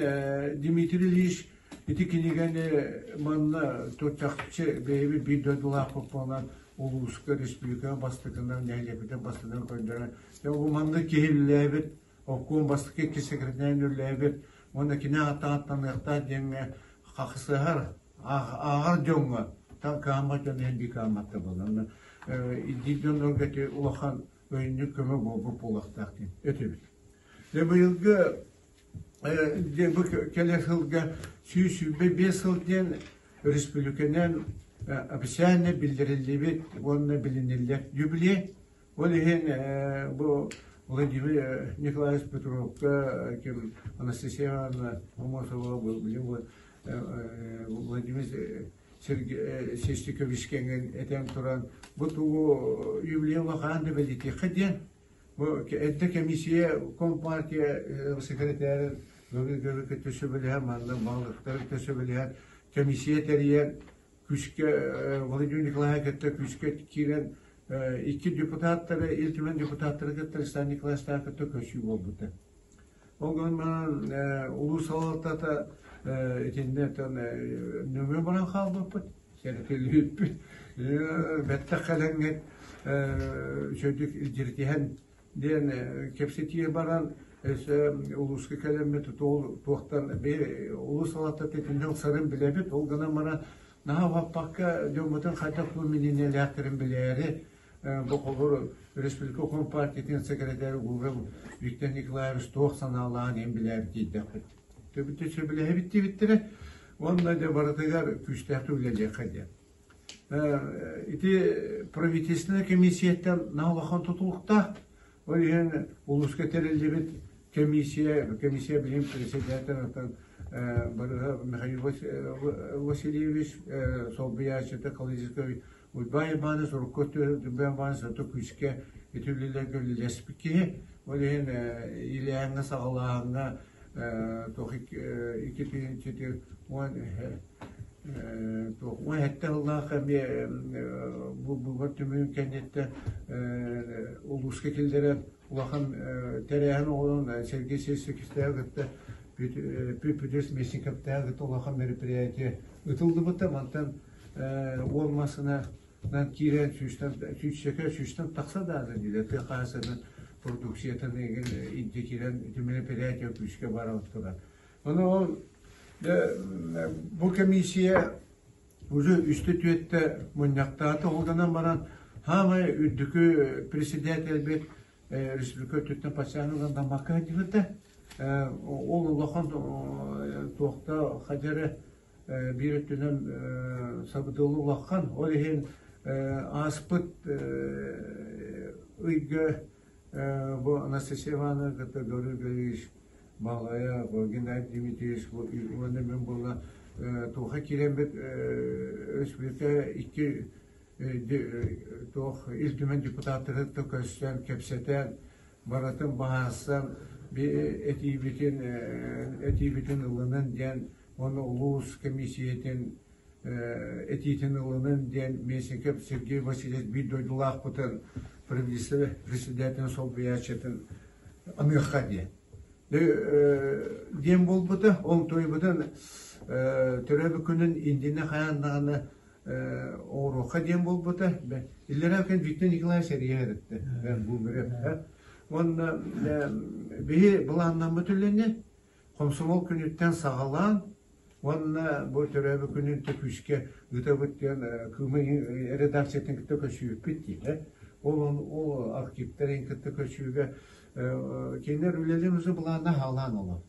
Дмитрий Ильич ити кинигэни манна чахчы бэйэбит биир дойдулаахпыт буолан улууска, республикаҕа бастакынан, нэһилиэкпитин бастакынан көрдөрөн, бу маннык киһи үлэлээбит, обком бастакы икки секретарь үлэлээбит уонна кини ааттаныахтаах диэҥҥэ хахсыһар ааҕар дьоҥҥо кыһаммат дьон иһин биир кыһамматта буолла. Ирдиир дьоннорго ити улахан өйүнньүк көмө буолбут буолуохтаах диэн өтөбүт. Дьэ быйылгы дьэ бу кэлэр сылга 125 сыл диэн республиканан официально биллэриллибит уонна билиниллэр юбилей. Ол иһин бу Владимир Николаевич Петровка, ким Анастасия Ивановна Амосова, Владимир Сергеевич этэн туран, бу тугу юбилей улахан да бэлиэтиэххэ диэн, бу эрдэ комиссия компартия секретарь кытта сөбүлэһэн, манна баһылыктары кытта сөбүлэһэн, комиссия тэрийэн, күүскэ Владимир Николаевич кытта күүскэ киирэн икки депутаттары, Ил Түмэн депутаттары кытта Александр Николаевичтаах кытта көрсүү буолбута. Ол гынан улуус салалтата итиннэ нөҥүө баран хаалбыппыт, сэрэтиллибиппит. Бэттэх кэлэҥҥит үчүгэйдик илдьиритиһэн диэн кэпсэтии баран өссө улууска кэлэммит туохтан улуус салалтата итиннэ ылсарын билэбит. Ол гынан баран наһаа уһаппакка дьоммутун хайдах мининиэлээхтэрин билээри бу холобур республика компартиятын секретарь Гуров Виктор Николаевич туох санаалаан иһин билээри тиийдэхпит. Төбүтэ сөбүлэһэбит диэбиттэрэ. Уонна дьэ барытыгар күүстээхтик үлэлиэххэ диэн. Ити правительственнай комиссияттан наһаа улахан тутулуктаах. Ол иһин улууска тэриллибит комиссия, комиссия билим председатель Барыга Михаил Васильевич солбуйааччыта Калининский Уйбаан Иванович урукку өттүгэр Иванович зато күүскэ ити үлэлэргэ үлэлэспит киһи. Ол иһин илээҥҥэ саҕалааһыҥҥа туох 2010 17 сыллаах эмиэ бу быыбар түмүгүн кэнниттэн улууска киллэрэн улахан тэрээһин оҥорон Сергей Сергеевичтээх кытта Петр Местниковтаах кытта улахан мероприятие ыытыллыбыта. Мантан уол массыынанан киирэн сүүстэн сүүсчэкэ сүүстэн тахса даҕаны дииллэр тыа хаһаайыстыбатын продукциятын илдьэ киирэн ити мероприятие күүскэ бара турар. Ону ол бу комиссия. Уже үстэ-түөттэ мунньахтаата, ол гынан баран хаамай үрдүкү председателбит республика өттүттэн постоянно угандаммакка сылдьыбыта. Ол улахан туохта хадьары биир өттүнэн сабыдыалы улахан. Ол иһин ааспыт ыйга бу Анастасия Ивановна кытта Гаврил Гаврильевич Балая, Геннадий Дмитриевич уонна мен буолла туоха киирэммит республика икки туох Ил Түмэн депутаттары көстөн кэпсэтэн барытын баһаассан этиибитин этиибитин ылынан диэн уонна улуус комиссиятын этиитин ылынан диэн Местников Сергей Васильевич биир дойдулаахпытын правительство председателин солбуйааччытын аныахха диэн диэн буолбута. Ол туйбутун төрөөбүт күнүн иннинэ хайаан даҕаны оҥоруохха диэн буолбута. Иллэрээ күн Виктор Николаевич эрийэ эритте. Бу Уонна биһи былааннаммыт үлэни Комсомол күнүттэн саҕалаан уонна бу төрөөбүт күнүн күүскэ ыытабыт диэн Кыымы редакциятын кытта көсүүппүт дии. Ол ол архивтарын кытта көсүүгэ кинилэр үлэлэрин уже былаанна хаалаан олор.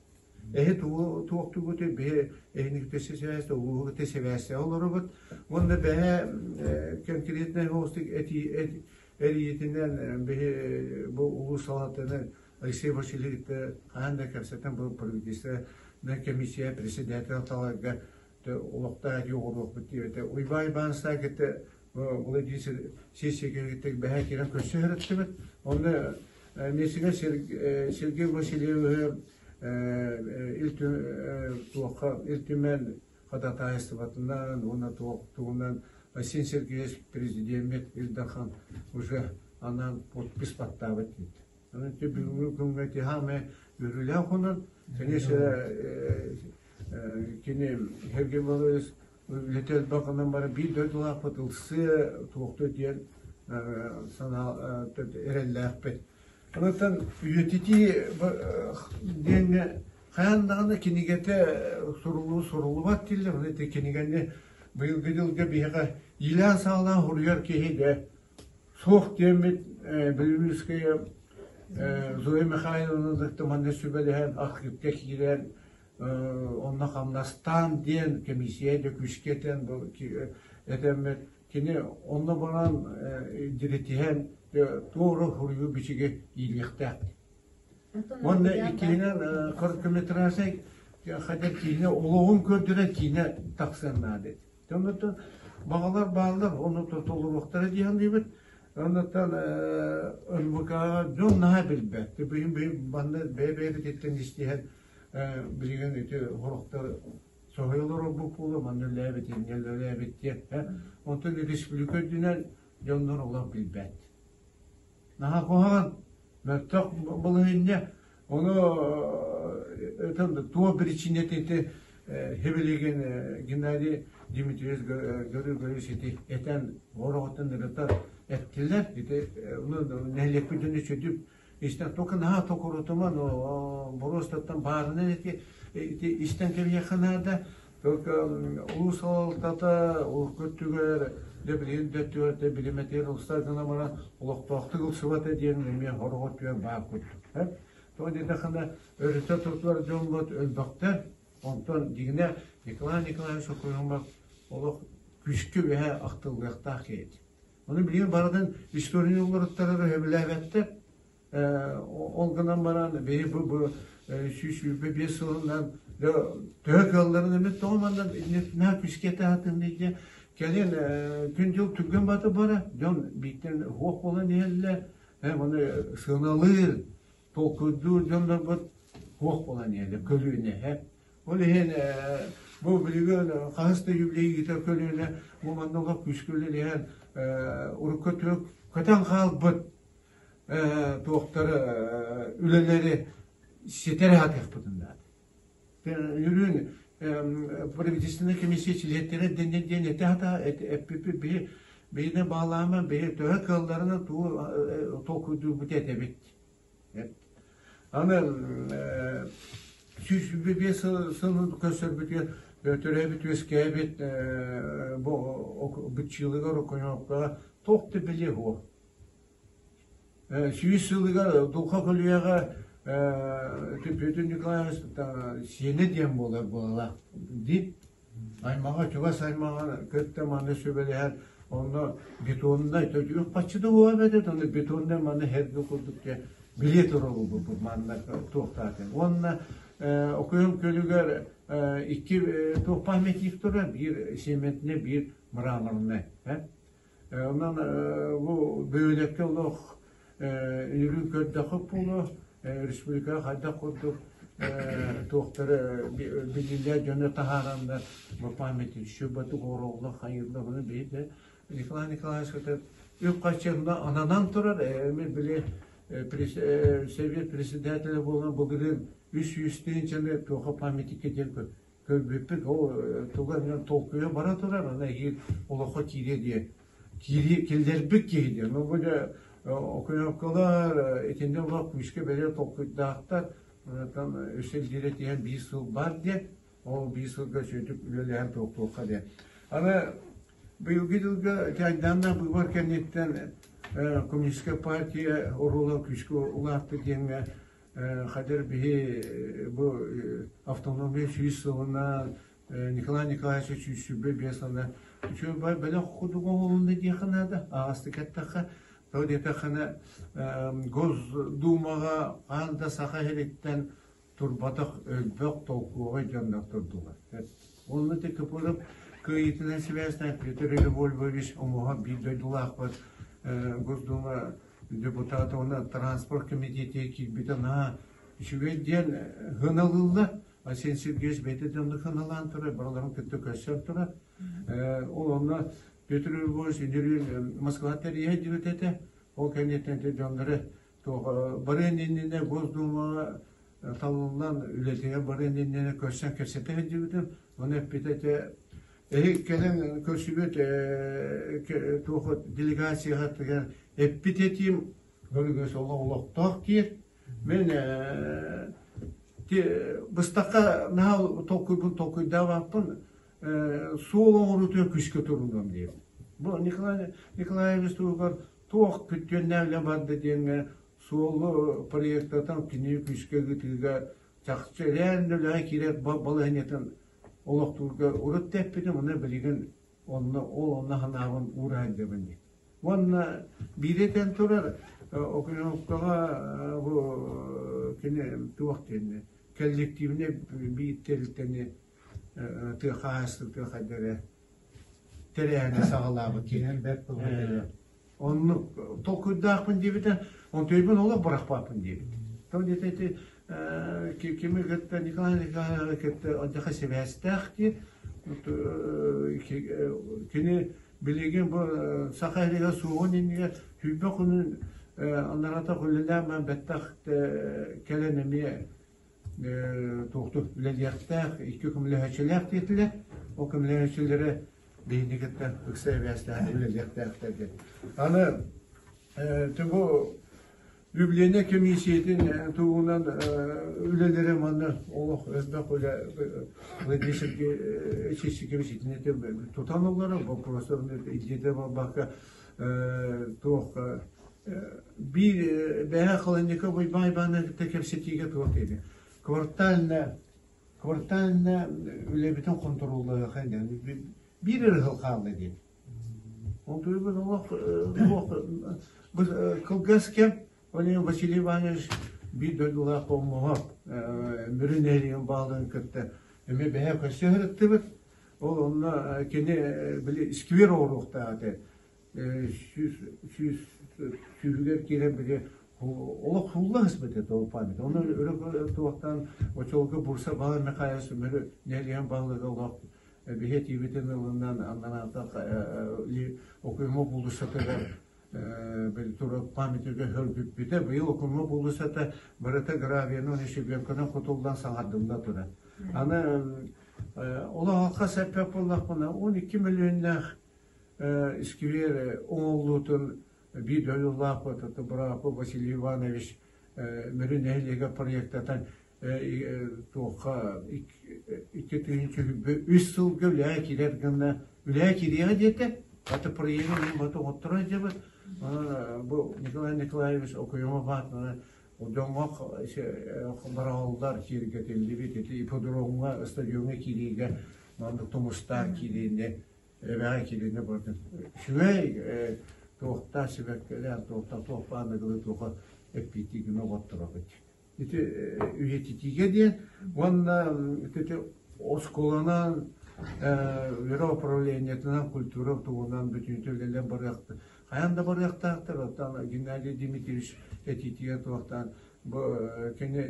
Эһи тугу туохтугут биһи эһиникте сибээсте улууһугутэ сибээсте олоробут. Уонна бэһэ конкретнай хоустук эти эрийитинэн биһи бу улуус салалтаны Алексей Васильевич хаһан да кэпсэтэн бу правительственнай комиссия председатель таларга олохтоох эти оҕуруохпут диэбитэ. Уйбаан Иванович кытта Владимир сессия бэһэ киирэн көрсө сырыттыбыт. Онно миэсигэ Сергей Васильевиһы туохха Ил Түмэн ходатайствотынан уонна туох тугунан Василий Сергеевич президеммит Ил Дархан уже анаан подпись баттаабыт диит. Онон бүгүҥҥү күҥҥэ тиһааме үөрүүлээх хонон, конечно, кини Сергей Владимирович үлэтэ элбэх гынан баран биир дойдулаахпыт ылсыа туохтуо диэн санаа эрэллээхпит. Онтон үйэтитии диэҥҥэ хайаан даҕаны кинигэтэ суруллуу суруллубат дииллэр. Оны ити кинигэни быйылгы дьылга биһиэхэ иилээн-саҕалаан суруйар киһи дэ Суох диэммит Бүлүмүскэйэ Зоя Михайловна кытта манна сүбэлэһэн, архивка киирэн, онно хамнастаан диэн комиссия да күүскэ этэн этэммит кини онно баран диритиһэн туора суруйуу бичиги иилиэхтээх. Уонна иккиһинэн короткометражнай хотя киинэ олоҕун көрдөрөр киинэ тахсыан наада этэ. Оннуттан баҕалар бааллар, ону толоруохтара дии саныыбыт. Оннуттан НВК-ҕа дьон наһаа билбэт. Билигин манна бэйэ-бэйэбититтэн истиһэн билигин ити сорохтор соһуйалар олорбут буолуо, манна үлэлээбит, инньэ үлэлээбит диэн. Онтон республика үрдүнэн дьоннор олох билбэт. Наһаа куһаҕан, мөлтөх балаһыанньа. Ону туох причинэтэ ити Хебилигин Геннадий Дмитриевич Григорьевич ити этэн ороҕуттан ырыта эттилэр. Ити нэһилиэкпит дьону үчүгдүк истэн только наһаа токурутуман боруостаттан баарынан ити ити истэн кэбиһиэххэ наада. Только улуус салалтата урукку өттүгэр дьэ билигин да өттүгэр да билимэтигэр ылсар гына баран олохтоохтук ылсыбата диэн эмиэ хороҕор түгэн баар курдук. Тоҕо диэтэххинэ өрүтэ тутулар дьоммут өлбөхтөр. Онтон дьиҥинэ Николай Николаевич Окоемов олох күүскэ үөһэ ахтыллыахтаах киһи. Ону билигин барытын историяны уларыттарар сөбүлээбэттэр. Ол гынан баран биһи бу бу 125 сылынан төһө кыалларын эмит тоҕо манна наһаа күүскэ этэ диye кэлин күн-дьыл түргэн баты бара дьон бииртэн суох буолан иһэллэр оны сыаналыыр толкуйдуур дьоннорбут суох буолан иһэллэр көлүөнэ ол иһин бу билигин хаһыс да юбилей ыытар көлүөнэ бу манна олох күүскэ үлэлэһэн урукку көтөн хаалбыт туохтары үлэлэри ситэрэ сатыахпытын наада. Үрүн правительственная комиссия чилиэттэрэ дэннэ диэн этэ хата эппиппит биһи биһине баалаама биһи төһө кыалларынан тугу толкуйдуурбут этэбит. Аны 125 сылын көрсөрбүтүгэр Төрөөбүт үөскээбит бу быччыылыгар оконьокка туох да билиэ суох. 100 сылыгар Дулха көлүйэҕэ Петр Николаевич сиэнэ диэн буолар буолалаах дии. Аймаҕа чугас аймаҕа кытта манна сүбэлэһэн онно бетоннай үп-харчы да буолар эбит онно бетоннай манна хэргэ курдук дьэ билиэ турар манна туохтаатын. Уонна Окуйум көлүгэр икки туох памятник турар, биир цементнэй, биир мраморнай. Онон бу бөһүөлэккэ олох үнүрүүн көрдөххө буолуо, республикаҕа хайдах курдук туохтары биллиилээх дьону таһаараннар бу памятник шубаты оҥороллор хайыыллар ону биһиги Николай Николаевич үп-харчы ананан турар эми били совет председателэ буолан былырыын 300 тыһыынчаны туоха памятникка диэн көрбүппүт ол туга эмэ толкуйа бара турар аны эһиил олоххо киириэ диye киири киллэрбит киһи диэн ну бу дьэ окуноккалар итиннэ олох күүскэ бэлиэ толкуйдаахтар там өссө илдьирэ тиһэн биир сыл бар диэн ол биир сылга сүөтүк үлэлэһэн туохтуохха диэн аны быйылгы дьылга тяйдааннаах быыбар кэнниттэн коммунистическая партия оруола күүскэ улаатта диэҥҥэ Хадыр биһи бу автономия 100 сылынан Николай Николаевич 125 сылына үчүгэй бэлэх курдук оҥоһулунна диэххэ наада. Аҕастык эттэххэ, тоҕо диэтэххинэ Госдумаҕа хаан да Саха сириттэн турбатах өлбөх толкуоҕай дьоннор турдулар. Онно ТКП-ры кыайыытынан сибээстээн Петр Львович Омуһа биир дойдулаахпыт Госдума депутат уонна транспорт комитетигэр киирбитэ наһаа үчүгэй диэн сыаналыыллар. Айсен Сергеевич бэйэтэ дьонно сыаналаан турар, барыларын кытта көрсөн турар. Ол онно Петр Львович үнүрүүн Москва тэрийэ диэбит этэ. Ол кэнниттэн дьоннору барыан иннинэ Госдумаҕа талыллан үлэтигэр барыан иннинэ көрсөн кэпсэтэ сылдьыбытым. Ону эппитэ этэ Эһи кэлэн көрсүбүт туох делегацияҕытыгар эппит этиим көрүгүс олохтоох диир. Мин быстахха наһаа толкуйбун толкуйдаабаппын суол оҥоруутугар күүскэ турунуом диир. Бу Николай Николаевич туһугар туох күттүөннээх үлэ барда диэҥҥэ суолу проектатан кини күүскэ ыытыыга чахчы реально үлэҕэ киирэр балаһыанньатын олохтуурга урут да эппитим, уонна билигин онно ол онно санаабын уура сылдьабын дии. Уонна биири этэн турар, Окуневкаҕа бу кини туох диэнни коллективнай биир тэрилтэни тыа хаһаайыстыбатын хайдары тэрээһини саҕалаабыт Кинэн бэрт буолбут. Оннук толкуйдаахпын диэбитэ, онтуйбун олох бырахпаппын диэбит. То диэтэ ити кими кытта Николай Николаевич кытта одьаха сибээстээх дии. Кини билигин бу Саха сиригэр суоҕун иннигэр сүүрбэ күнүн анарата үлэлээн бэттэх кэлэн эмиэ туохтур үлэлиэхтээх икки көмөлөһөөччүлээх диэтилэр. Ол көмөлөһөөччүлэрэ биһини кытта ыкса эбээстээх үлэлиэхтээхтэр диэн. Аны бу үбүлүөйнэй комиссиятын туһунан үлэлэрэ манна олох элбэх үлэ Владимир Сергеевич итини тутан олорор боппуруостарын илдьитэ буолбакка туох биир бэйэ Холодников Уйбаан Ивановна кытта кэпсэтиигэ туох диэби квартально квартально үлэбитин хонтуруоллаһыаха диэн биир эрэ сыл хаалла диэн. Ол туйбут олох кылгас кэм ол Василий Иванович биир дойдулаах омуһа Мүрү нэһилиэгин бааларын кытта эмиэ бэйэ көрсө сырыттыбыт. Ол онно кини били сквер оҥоруохтаах этэ. Сүүһүгэр киирэн били олох суулла сыспыт этэ ол память. Оны өрө туохтан очолго Бурса Балар Михайлович Мүрү нэһилиэгин баһылыга олох биһи этиибитин ылынан аннараатах Окуйма уулуссатыгар били тура памятнига хөргүппүтэ. Быйыл Окуйма уулуссата барыта гравиянан щебенканан кутуллан саҥардылла турар. Аны олох алха сэппэт буоллахпына 12 миллионнаах Искибиэр оҥоһуллуутун биир дойдулаахпыт Бырапы Василий Иванович Мүрү нэһилиэгэ проектатан Туохха 2003 сылга үлэҕэ киирэр гына үлэҕэ киириэҕэ диэтэ. Аты проегы мин бата оҥотторо сылдьабыт. Бу Николай Николаевич Окуемов аатынан дьоҥҥо бараҕаллар киэргэтиллибит ити ипподромҥа, стадиоҥҥа киириигэ маннык тумустаах киириини эбэҕэ киириини барытын үчүгэй туохтаах сибэккилээх туохтаах туох баанныгылыы туоха эппиэттии гына оҕотторобут. Ити үйэтитиигэ диэн уонна ити оскуоланан үөрэх управлениетынан культура туһунан бүтүнүтэ үлэлээн барыахта хайаан да барыахтаахтар. Оттон Геннадий Дмитриевич этиитигэр туохтаан бу кини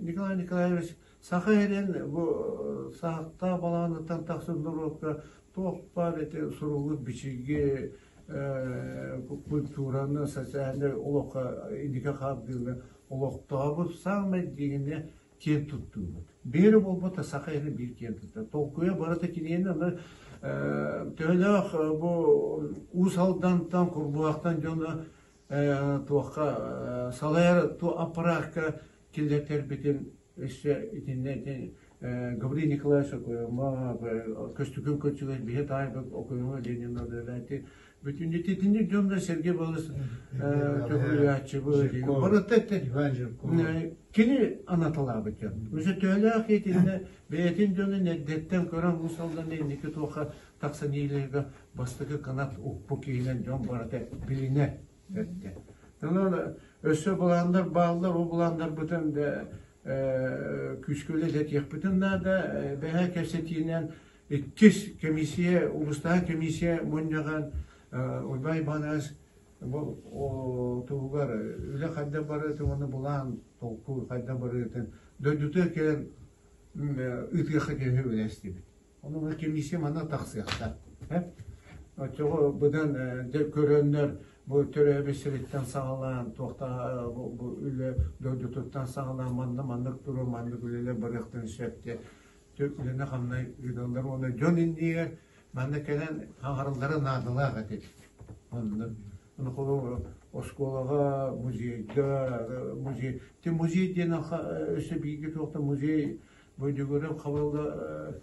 Николай Николаевич саха эрэн бу саахтаах балаҕаныттан тахсан норуокка туох баар ити суруллубут бичиги культураны социальнай олоххо инники хаардыыны олохтообут саамай диэҥинэ киэн туттуубут. Биэри буолбата саха иһин биир киэн туттар. Толкуйа барыта киниэнэ аны төһөлөөх бу Уус Алдантан, Курбуһахтан дьоно туохха салайар аппараакка киллэртэрбитин өссө итиннэ ити Гаврил Николаевич Окоемов, Көстөкүүн Көччүгэй биһи таайбыт Окоемов Ленин үлэлээти бүтүн итинник дьонно Сергей Балыс төгүрүлээччи барыта кини анаталаабыт дьон. Өссө төһөлөөх итиннэ бэйэтин дьонун эрдэттэн көрөн Уус Алдан инники туохха тахсан иилэргэ бастакы кынат укпу киһинэн дьон барыта билинэ эттэ. Онон өссө былааннар бааллар, ол былааннарбытын күүскэ үлэлэтиэхпитин наада. Бэһэ кэпсэтиинэн иккис комиссия, улуустааҕы комиссия мунньаҕын Уйбай Иванович бу туһугар үлэ хайдах барыытын уонна былаан толкуй хайдах барыытын дойдутугар кэлэн ыытыахха киһи үлэстибит. Ону комиссия манна тахсыахтаах. Оччоҕо быдан көрөннөр бу төрөөбүт сириттэн саҕалаан туохта бу үлэ дойдутуттан саҕалаан манна маннык туруо маннык үлэлэр барыахтарын сөп диэн үлэни хамнай ыыталлар уонна дьон иннигэр манна кэлэн хаҥараллара наадалаах этэ. Онно ону холобур оскуолаҕа музейга музей ти музей диэн өссө бииргэ туохта музей Бу Дьөгүөрэп Хабылла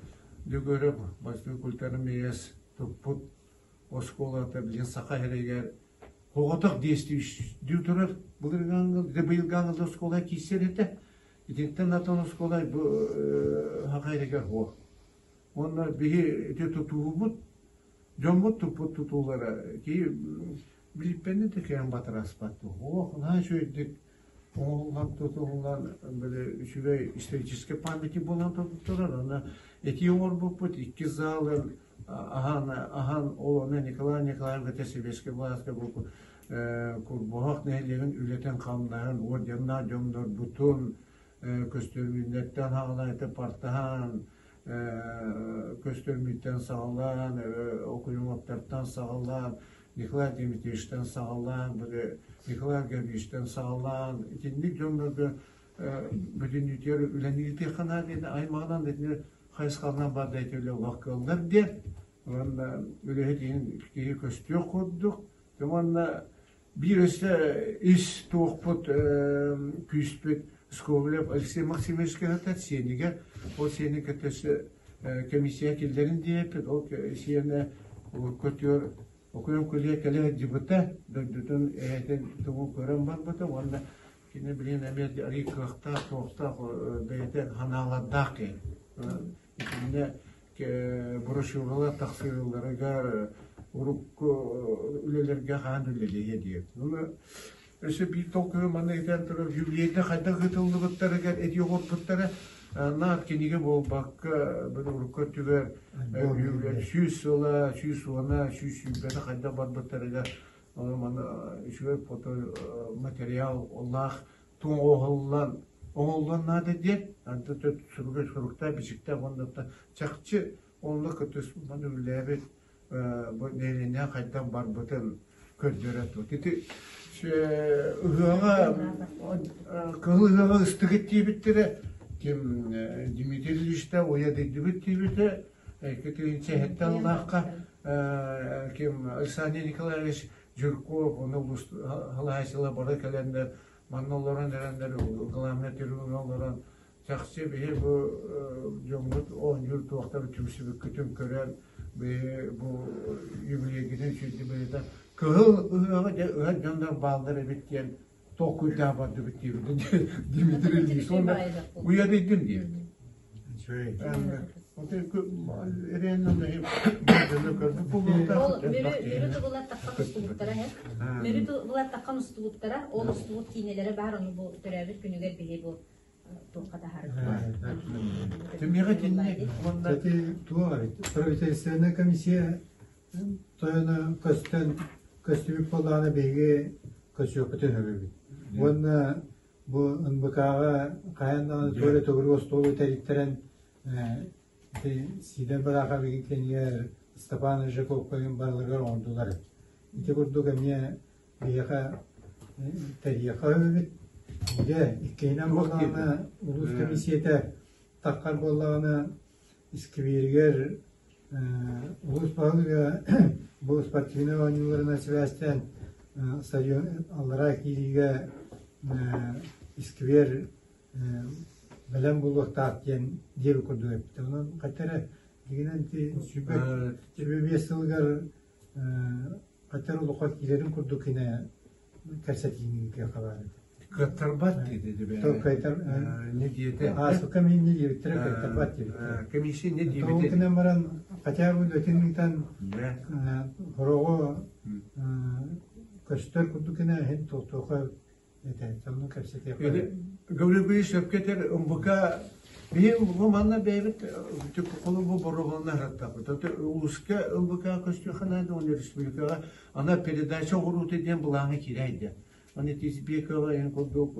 Дьөгүөрэп бастакы культурный миэс туппут оскуолата билигин Саха сиригэр оҕотох действующий турар былыргы быйылгы оскуола киирсэр этэ. Итинтэн атын оскуола бу Саха сиригэр суох. Уонна биһи ити тутуубут дьоммут туппут тутуулара киһи билиппэнни да кээн батараспат. Ох, наһаа үчүгэйдик оҥоһуллан тутуллан били үчүгэй историческай памятник буолан турар. Аны этии оҥорбуппут икки залы аһан аһан ол ону Николай Николаевич сэбиэскэй былааска бу Курбуһах нэһилиэгин үлэтин-хамнаһын орденнаах дьоннорбутун көстөрүүннэртэн саҕалаан ити партаһаан көстөрүүттэн саҕалаан Окуемовтартан саҕалаан Николай Дмитриевичтэн саҕалаан, били Николай Гаврильевичтэн саҕалаан, итинник дьоннорго бүтүннүүтүгэр үлэни ыытыахха наада диэн аймаҕынан итини хайысхалынан бар да ити үлэ олох кыаллар диэн уонна үлэһит иһин киһи көстүөх курдук уонна биир өссө ис туохпут күүспүт Скобелев Алексей Максимович кыһата сиэнигэр ол сиэни кытта өссө комиссия киллэрин диэппит ол сиэнэ көтүөр Окуйан көлүйэ кэлэ сылдьыбыта, дойдутун эһэтин тугун көрөн барбыта уонна кини билигин эмиэ арыый кыахтаах, туохтаах бэйэтэ санаалардаах киһи. Итиннэ брошюралар тахсыыларыгар урукку үлэлэргэ хаан үлэлиэһэ диэн. Өссө биир толкуйу манна этэн турар юбилейда хайдах ыытыллыбыттарыгар этии оҥорбуттара наат кинигэ буолбакка били урукку өттүгэр 100 сыла, 110-а, 120-тэ хайдах барбыттарыгар маны үчүгэй фото материал олаах туоһуллан оҥоһуллан наада диэн анты суруга суруктаах бичиктээх уонна чахчы онно кытыс маны үлэлээбит бу нэһилиэнньэ хайдах барбытын көрдөрө тут. Ити ыһыаҕа кыһыл ыһыаҕа ыстыгыт диэбиттэрэ ким Дмитрий Ильичта уйа дойдубут диэбитэ Екатеринчэһиттэн ыллаахха ким Александр Николаевич Жирков ону халаһайсыла бары кэлэннэр манна олорон эрэннэр главный трибуна олорон. Чахчы биһи бу дьоммут оонньуур туохтар түмсүбүккүтүн көрөн биһи бу юбилейгитин сүүрдүбүтэ кыһыл ыһыаҕы дьэ ыһар дьоннор бааллар эбит диэн толкуйдаан бардыбыт диэбитин Дмитрий Ильич уонна уйадыйдым диэбит. Мөрү тубулар таххан устубуттара һэ. Мөрү тубулар таххан устубуттара, ол устубут киинэлэрэ баар, ону бу төрөөбүт күнүгэр биһи бу туохха таһаарбыт. Түмэҕи тинник уонна туох эбит правительственная комиссия тойоно көстөн көстүбүт буоллаҕына биһиги көсүөхпүтүн сөбүбүт. Уонна бу НБК-ҕа хайаан даҕаны туора төгүрүк остуолу тэриттэрэн ити Сидор Барахов кэннигэр Степан Жаковкаҕын барыларыгар оҥордулар. Ити курдук эмиэ биһиэхэ тэрийиэххэ сөбүбүт. Дьэ, иккиһинэн буоллаҕына улуус комиссията таххар буоллаҕына искибиэригэр улуус баһылыга бу спортивнай оонньууларынан сибээстээн стадион аллараа киириигэ искибиэр бэлэм буолуохтаах диэн диэби курдук эппитэ. Онон хата эрэ дьиҥинэн ити 25 сылыгар хата эрэ олоххо киирэрин курдук кинэ кэпсэтиини ыытыахха баар этэ. Кыаттарбат диэти Не диэтэ. Ааспыкка мин не диэбиттэрэ кыаттарбат диэбиттэрэ. Комиссия не диэбитэ. Ол баран хотя бы үлэтин ыытан хороҕо көстөр курдук гына иһин туохтуоха этэ. Сонун кэпсэтиэххэ. Гаврил Григорьевич сөпкө этэр МВК биһи бу манна бэйэбит холобу боруобалана сырыттахпыт. Улууска МВК көстүөххэ наада уонна республикаҕа ана передача оҥоруута диэн былааҥҥа киирээйдэ. Аны Тизбекова эн курдук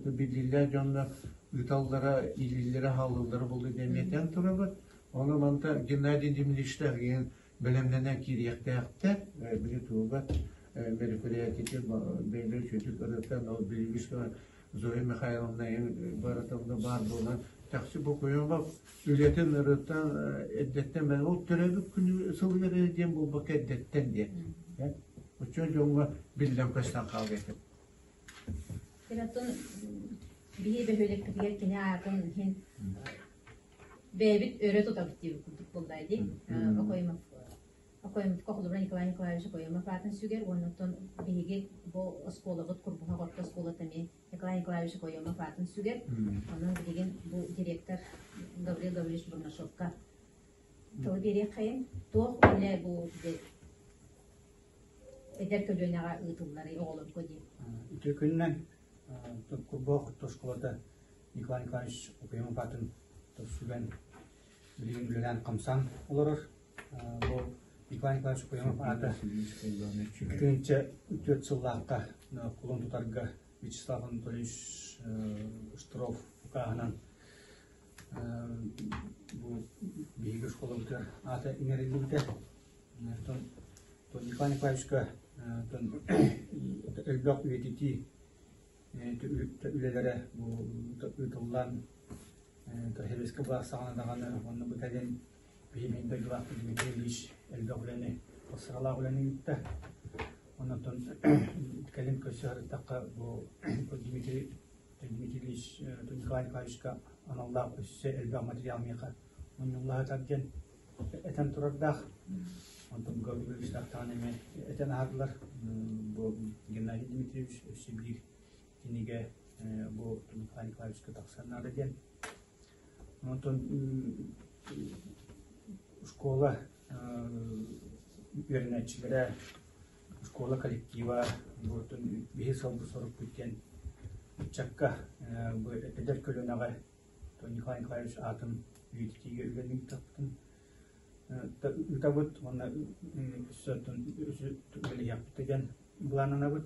биллиилээх дьоннор ыыталлара, илиилэрэ хааллыллара буолуо диэн эмиэтэн турабыт. Ону манта Геннадий Дмитриевичтаах иһин бэлэмнэнэн киириэхтээхтэр. Били туһугар мероприятие бэйэлэрин үчүгэй ырытан, ол билигин Зоя Михайловна Баратовна баар буолан, чахчы бу Куйумов үлэтин ырытан эрдэттэн бэл ол төрөөбүт күнү сылыгар эрэ диэн буолбакка эрдэттэн диэн. Оччо дьоҥҥо биллэн көстөн хаалыа этим. Оттон биһи бөһүөлэкпитигэр кини аатын иһин бэйэбит өрө тутабыт диэбит курдук буолла дии. Окоемов Окоемовка холобура Николай Николаевич Окоемов аатын сүгэр уонна оттон биһиги бу оскуолабыт Курбуһах орто оскуолата эмиэ Николай Николаевич Окоемов аатын сүгэр. Онон билигин бу директор Гаврил Гаврилович Бурнашовка тылы биэриэххэйин. Туох үлэ бу эдэр көлүөнэҕэ ыытылларый оҕолорго диэн? Үтүө күнүнэн Курбуһах орто оскуолата Николай Николаевич Окоемов аатын сүгэн билигин үлэлээн-хамсаан олорор. Бу Николай Николаевич Окоемов аата 2004 сыллаахха кулун тутарга Вячеслав Анатольевич Штыров укааһынан бу биһиги оскуолабытыгар аата иҥэриллибитэ. Оттон Николай Николаевичка элбэх үйэтитии үлэлэрэ бу ыытыллан Сэбиэскэй былаас саҕана даҕаны уонна бу кэлин биһиги дойдулаахпыт Дмитрий Ильич элбэх үлэни, сыралаах үлэни ыытта. Онон кэлин көрсө сырыттахха бу Дмитрий Дмитрий Ильич Николай Николаевичка аналлаах өссө элбэх материал миэхэ мунньуллаһытар диэн этэн турардаах. Онтон Гаврил Ильичтаахтаҕын эмиэ этэн аһардылар. Бу Геннадий Дмитриевич өссө биир кинигэ бу Николай Николаевичка тахсан наада диэн. Онтон школа үөрэнээччилэрэ, школа коллектива биһи сылбыт сорукпут диэн ыччакка бу эдэр көлүөнэҕэ Николай Николаевич аатын үйэтитиигэ үлэни ыытаппытын ыытабыт уонна өссө үлэлэһиэхпит диэн былааннанабыт.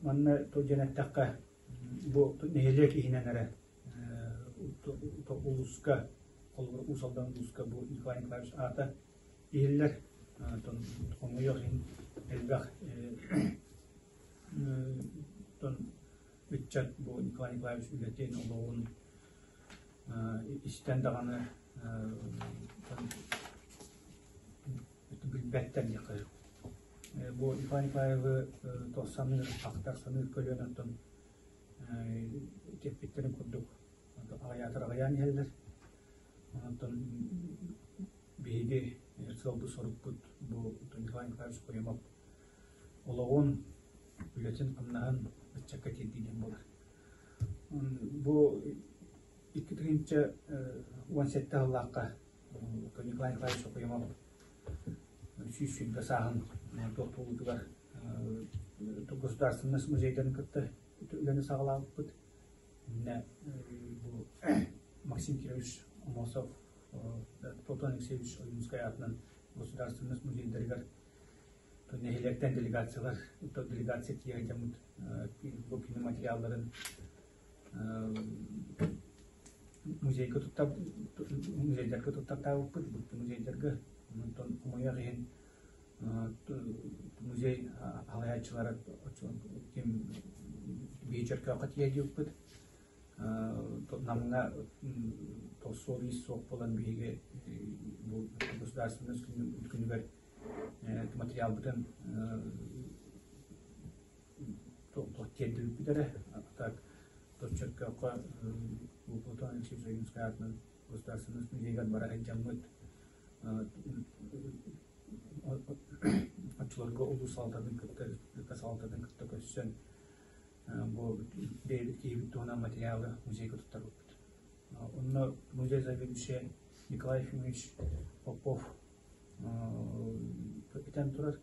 Манна диэн эттэххэ бу нэһилиэк иһинэн эрэ улууска, холобур Уус Алдан улууска бу Николай Николаевич аата иһиллэр. Хомойуох иһин элбэх ыччат бу Николай Николаевич үлэтин, олоҕун истэн даҕаны билбэттэр диэххэ сөп. Бу Николай Николаевы туох саныыр, ахтар саныыр көлүөнэ оттон Тиэппиттэрин курдук аҕыйаатар аҕыйаан иһэллэр. Онтон биһиги сыалбыт-сорукпут бу Николай Николаевич Окоемов олоҕун, үлэтин-хамнаһын ыччакка тиэрдии диэн буолар. Бу 2017 сыллаахха Николай Николаевич Окоемов 120 сааһын туох буолуутугар государственность музейдарын кытта үлэни саҕалаабыппыт. Иннэ бу Максим Кирович Аммосов, Платон Алексеевич Ойуунскай аатынан государственность музейдарыгар нэһилиэктэн делегациялар, делегация тиийэ дьоммут бу кини материалларын музейга туттар музейдарга туттартаабыппыт, музейдарга. Онтон хомойуох иһин музей салайааччылара ким биһи Чөркөөххө тиийэ диэбиппит. Намҥа суол-иис суох буолан биһиги бу государственность күнүгэр материалбытын тиэрдибиппит эрэ. Так Чөркөөххө Платон Алексеевич Ойуунскай аатынан государственность музейыгар бара сылдьаммыт оччолорго улуус салалтатын кытта, республика салалтатын кытта көрсөн бу бэйэбит киһибит туһунан материалы музейга туттарбыппыт. Онно музей заведующая Николай Ефимович Попов этэн турар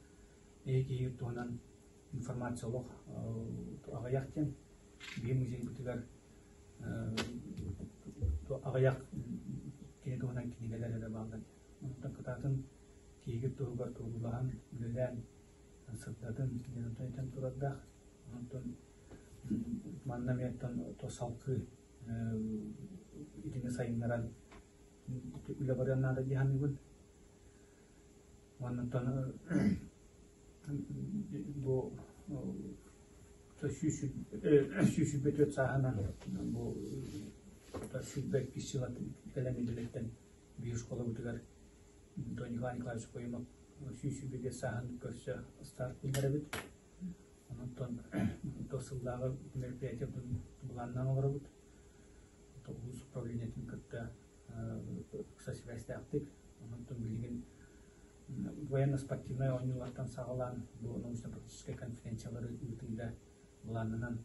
эһи киһи туһунан информация олох аҕыйах диэн биһи музейбытыгар аҕыйах кини туһунан кинигэлэр эрэ бааллар. Онтон кытаатын киһигит туһугар туруулаһан, үлэлээн, сырдатын диэн онтон этэн турардаах. Онтон манна эмиэ салгыы итини сайыннаран үлэ барыан наада дии саныыбын. Онтон бу 124 сааһынан бу 122 сыла кэлэн нэдиэлэттэн биир школабытыгар Николай Николаевич Окоемов 125 сааһын көрсө старт биллэрэбит. Онтон сыллааҕы мероприятие былааннаан олоробут. Улуус управлениетын кытта ыкса сибээстээхтик. Онтон билигин военно-спортивнай оонньуулартан саҕалаан бу научно-практическай конференциялары ыытыыга былаанынан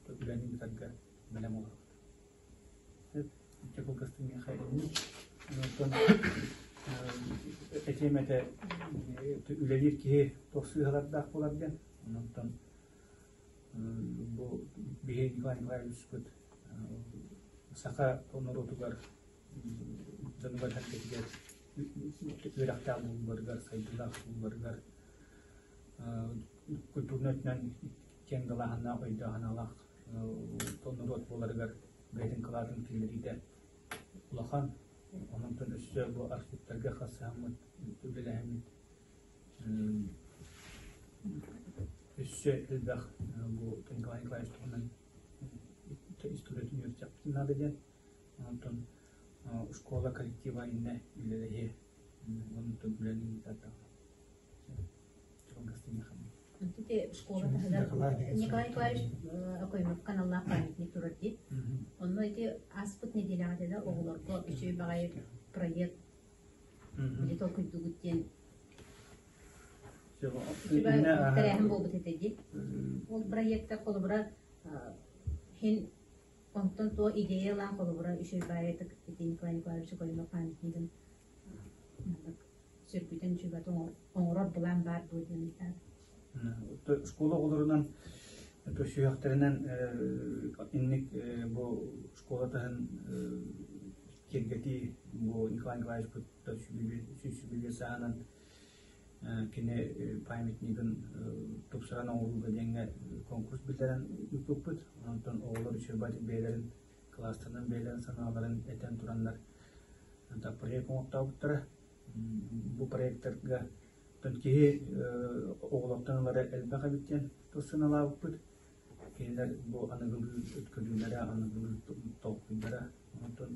үлэни ыытарга бэлэм олоробут. Ити кылгастык миэхэ Онтон этиэм этэ үлэлиир киһи туох сыыһалардаах буолар диэн. Онтон бу биһиги Николай Николаевичпыт саха норуотугар дьонугар-сэргэтигэр үөрэхтээх буолууларыгар, сайдыылаах буолууларыгар культурнай өттүнэн киэҥ далааһыннаах, өйдөөх-санаалаах норуот буоларыгар бэйэтин кылаатын киллэриитэ улахан. Онтон өссө бу архивтарга хасыһаммыт, үлэлэһэммит өссө элбэх бу Николай Николаевич туһунан историятын үөрэтиэхпитин наада диэн. Онтон школа коллектива иннэ үлэлэһиэ. Онтон үлэни ыытар Ити школа таһыгар Николай Николаевич Окоемов каналлаах памятник турар дии. Онно ити ааспыт нэдиэлэҕэ да оҕолорго үчүгэй баҕайы проект били толкуйдугут диэн үчүгэй тэрээһин буолбут этэ дии. Ол проекта холобура хин онтон туо идея ылаан холобура үчүгэй баҕайытык ити Николай Николаевич Окоемов памятнигын сөргүтэн үчүгэй оҥорор былаан баар дуо диэн ыйытаат. Школа оҕолорунан сүһүөхтэринэн инник бу школа таһын киэргэтии бу Николай Николаевич сүүс сааһынан кини памятнигын тупсаран оҥорууга диэҥҥэ конкурс биллэрэн ыыппыппыт. Онтон оҕолор үчүгэй бэйэлэрин кылаастарынан бэйэлэрин санааларын этэн тураннар проект оҥортообуттара. Бу проектарга киһи оҕолортон ылара элбэх эбит диэн тус сыаналаабыппыт. Кинилэр бу аныгылыы көрүүлэрэ, аныгылыы толкуйдара, онтон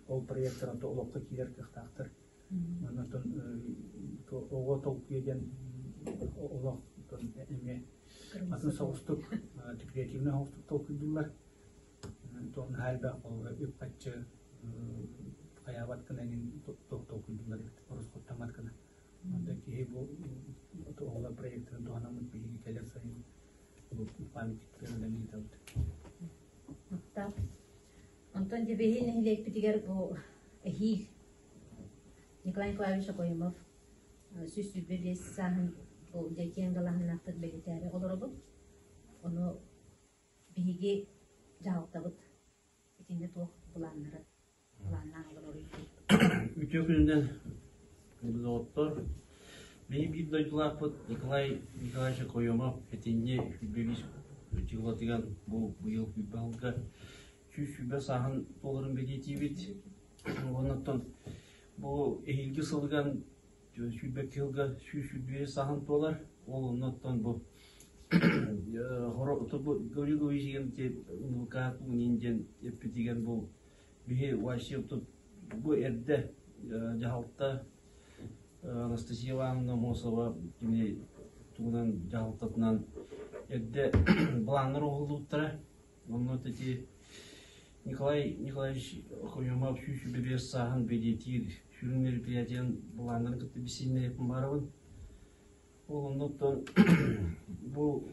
ол проектар олоххо киирэр кыахтаахтар. Онтон оҕо толкуйа диэн олох эмиэ Атын соҕустук, креативнай соҕустук толкуйдууллар. Туох наһаа элбэх үп-харчы хайаабат гына эҥин толкуйдууллар эбит, ороскуоттаммат гына. Онтон киһи бу оҕолор проектарын туһанаммыт биһиги кэлэр сайын бу памятниктары үлэни ыытабыт. Онтон Дьэбиһи нэһилиэкпитигэр бу эһиил Николай Николаевич Окоемов 125 сааһын бу дьэ киэҥ далааһыннаахтык бэлиэтээри олоробут. Ону биһиги дьаһалтабыт итиннэ туох былааннары былааннаан олороруй? Үтүө күнүнэн доҕоттор. Биһи биир дойдулаахпыт Николай Николаевич Окоемов итинни 105 дьылатыгар бу быйыл күүрбэ сылга 120 сааһын туоларын бэлиэтиибит. Оннуттан бу эһиилги сылыгар 122 сылга 125 сааһын туолар. Ол оннуттан бу Гаврил Гаврильевич диэн эппитигэр бу биһи вообще тут бу эрдэ дьаһалта Анастасия Ивановна Мосова кини тугунан дьаһалтатынан эрдэ былааннар оҥоһуллубуттара. Онно ити Николай Николаевич Окоемов 125 сааһын бэлиэтиир сүрүн мероприятиен былааннарын кытта билсиһиннэриэхпин баҕарабын. Ол оннуттан бу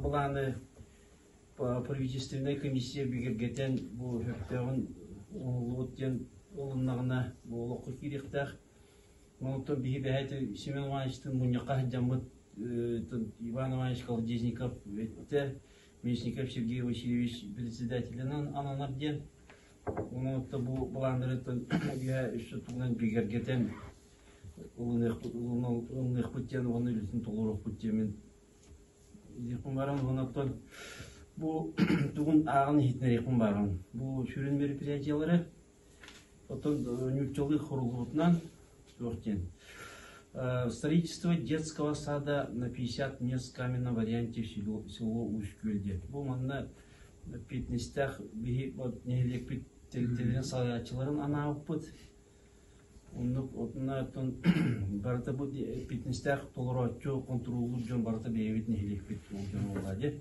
былааны правительственнай комиссия бигэргэтэн бу сөптөөҕүн оҥоһуллубут диэн ылыннаҕына бу олоххо киириэхтээх. Онтон биһи бэһэти Семен Ивановичтыын мунньахха сылдьаммыт Иван Иванович Колодезников эттэ, Местников Сергей Васильевич председателинэн ананар диэн. Онон бу былааннарыттан үөһэ өссө тугунан бигэргэтэн ылыныахпыт диэн уонна үлэтин толоруохпут диэмин диэхпин баран онон бу тугун ааҕан иһитинэриэхпин баарым. Бу сүрүн мероприятиелары оттон нууччалыы хоруллубутунан туох диэн строительство детского сада на 50 мест в каменном варианте село, село Усть-Күөл диэн. Бу манна эппиэтинэстээх биһи нэһилиэкпит тэрилтэлэрин салайааччыларын анаабыппыт. Оннук оттон барыта бу эппиэтинэстээх толорооччу, хонтуруоллуур дьон барыта бэйэбит нэһилиэкпит ол дьон буолла дии.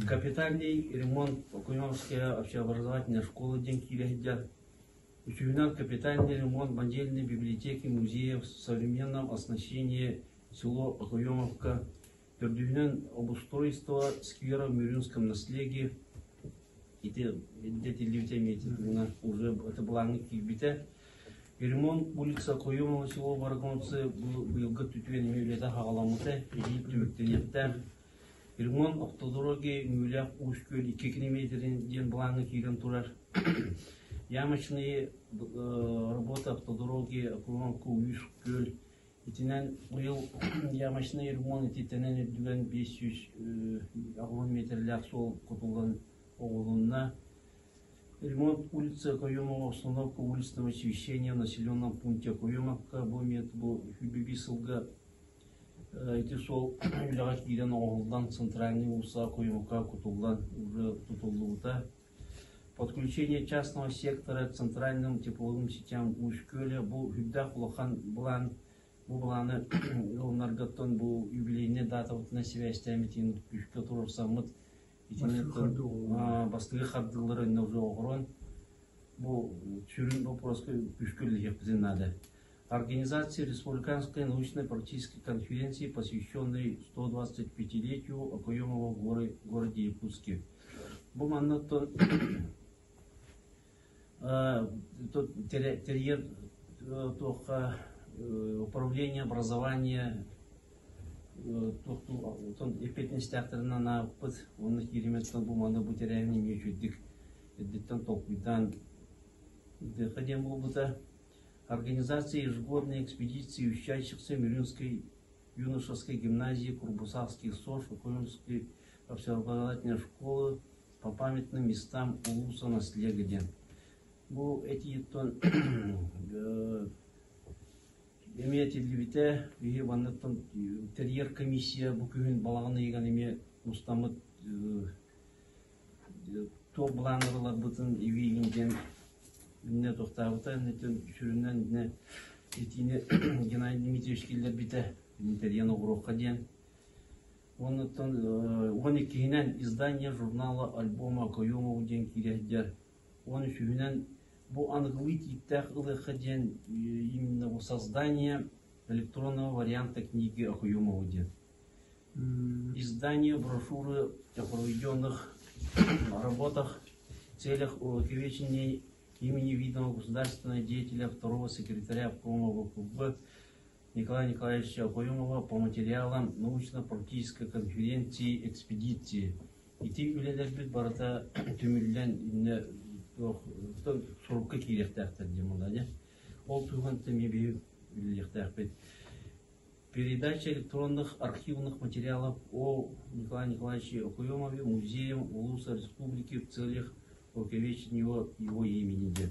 Капитальный ремонт Окуневская общеобразовательная школа диэн киирэ сылдьар. Үсүһүнэн капитальный ремонт модельной библиотеки музея в современном оснащении село Окоемовка. Төрдүһүнэн обустройство сквера в Мюринском наследии. Ити этиллибитэ эмиэ уже это былааҥҥа киирбитэ. Ремонт улица Окоемова село Баргонцы быйылгы түтүөн эмиэ үлэтэ хаҕаламмыта, эһиил түмүктэниэхтээх. Ремонт автодороги Мүлэх Уус Күөл 2 километрин диэн былааҥҥа киирэн турар. Ямочные работы автодороги Окоемовка Уус Күөл Итинэн быйыл ямочный ремонт ититэнэн үрдүгэн 580 метрлээх суол кутуллан оҕолунна. Ремонт улицы Окоемова, установка уличного освещения в населенном пункте Окоемовка бу эмиэ бу 105 сылга ити суол үлэҕэ киирэн оҥоһуллан центральный уулусса Окоемовка кутуллан уже тутуллубута. Подключение частного сектора к центральным тепловым сетям Усть-Күөлэ бу үрдээх улахан былаан. Бу былааны ылынаргаттан бу юбилейнай датабытынан сибээстээммитин күүскэ туруорсаммыт итиннэ бастакы хардыылары иннэ уже оҥорон бу сүрүн вопроска күүскэ үлэлэһиэхпитин наада. Организация Республиканской научно-практической конференции, посвященной 125-летию Окоемова горы, городе Якутске. Бу манна тэрийэр туохха управление образования эппиэтинэстээхтэрин анаабыппыт уонна кииримэттэн бу маны бу тэрээһини эмиэ үчүгдүк эрдэттэн толкуйдаан ыытыахха диэн буолбута. Организация ежегодной экспедиции учащихся Мирюнской юношеской гимназии Курбусавских СОЖ Окоемской общеобразовательной школы по памятным местам улуса наслега диэн. Бу этииттэн эмиэ этиллибитэ, биһи манныттан тэрийэр комиссия бу күһүн балаҕан ыйыгар эмиэ мустаммыт туох былааннарыларбытын ибиигин диэн иннэ тохтообута иннитин сүрүннэн иннэ итиини Геннадий Дмитриевич киллэрбитэ тэрийэн оҕуруохха диэн. Оннуттан 12-инэн издание журнала альбома Окоемову диэн киирэ сылдьар. 13-үһүнэн бу аныгылыы тииптээх ылыахха диэн именно создание электронного варианта книги Окоемову диэн. Издание брошюры о проведенных работах в целях увековечения имени видного государственного деятеля второго секретаря обкома ВКБ Николая Николаевича Окоемова по материалам научно-практической конференции экспедиции. Ити үлэлэрбит барыта түмүллэн иннэ сурукка киириэхтээхтэр диэн буолла. Ол туһунан эмиэ биһиги үлэлиэхтээхпит. Передача электронных архивных материалов о Николае Николаевиче Окоемове музеем Улуса Республики в целях увековечения его имени диэн.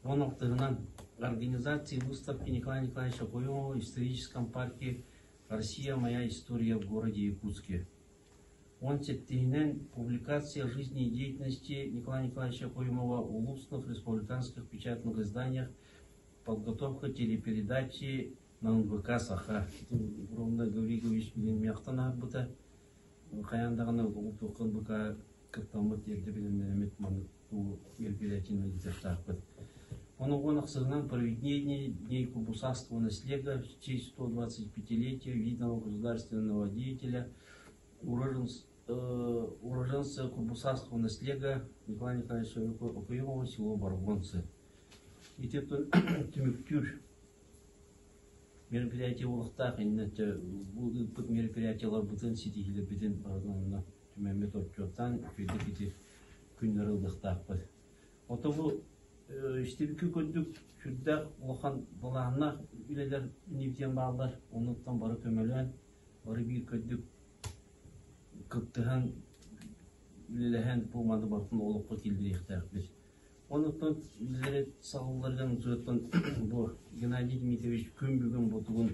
Он алтыһынан организации выставки Николая Николаевича Окоемова в историческом парке «Россия. Моя история» в городе Якутске. Он сэттиһинэн публикация жизни и деятельности Николая Николаевича Окоемова в улусных республиканских печатных изданиях, подготовка телепередачи на НВК «Саха». Ровно Гаврилович билин мияхтан аһарбыта. Хайаан даҕаны туохха НВК кыттаммыт эрдэ билиннэримит маннык туу мероприятиены ыытыахтаахпыт. Ону уон ахсыһынан проведение Дней Кубусарского наследия в честь 125-летия видного государственного деятеля, уроженца Кубусарского наследия Николая Николаевича Окоемова, село Баргонцы. Ити түмүктүүр мероприятие буолуохтаах иннэ бу ыыппыт мероприятиеларбытын ситиһиилэрбитин барытын онно түмэммит отчуоттаан үчүгэйдик ити күннэри ылыахтаахпыт. Ото бу истибиккэ курдук сүрдээх улахан былааннаах үлэлэр иннибитигэр бааллар. Оннуттан бары көмөлөөн, бары биир көрдүк кыттыһан үлэлэһэн бу маны барытын олоххо киллэриэхтээхпит. Онуттан үлэлэри саҕалларыгар утуйуттан бу Геннадий Дмитриевич күн бүгүн бутугун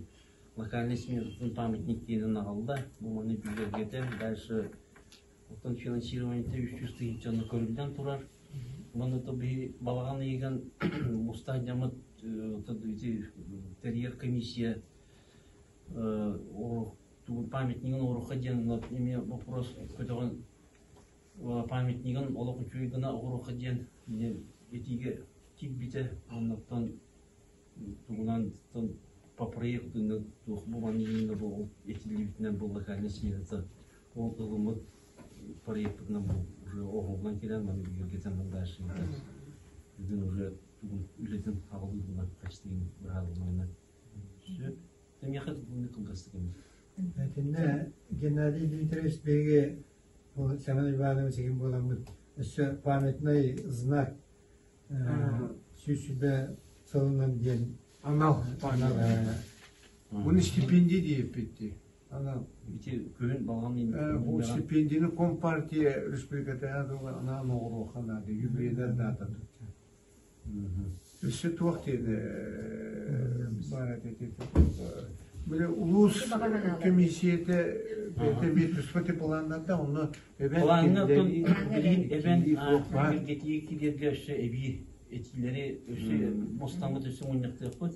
локальный сметатын памятник диэнин аҕалла. Бу маны бигэргэтэн дальше оттон финансированиета 300 тыһыынчаны көрүллэн турар. Уонна то биһи балаҕан ыйыган мустаах дьаммыт ити тэрийэр комиссия памятнигын оруха диэн эмиэ вопрос көтөҕөн памятнигын олох үчүгэй гына оҥоруохха диэн этиигэ киирбитэ. Оннуттан тугунан по проекту туох бу манныгын бу этиллибитинэн бу локальный сметата ол ылыммыт проекпытынан бу уже оҥоһуллан кэлэн маны бигэргэтэн дальше бүгүн уже тугун үлэтин аҕалыытынан хачтыгын быһаарылланна. Сөп. Миэхэ кылгастык эмиэ. Итиннэ Геннадий Дмитриевич биһиги Бу Семен Иванович игин буоламмыт өссө памятный знак 120 сылынан диэн анал Bunu стипендия диэппитти. Анал. Ити күһүн балаҕан Бу стипендияны Компартия республикатыгар анаан оҕуруоха наада, юбилейдар дата. Өссө туох диэн баар этэ Били улуус комиссията бэйэтэ биир туспа планнарда онно эбэн Плаҥҥа оттон билигин эбэн бигэргэтии киирэргэ өссө эбии этиилэри өссө мустаммыт өссө мунньахтыахпыт.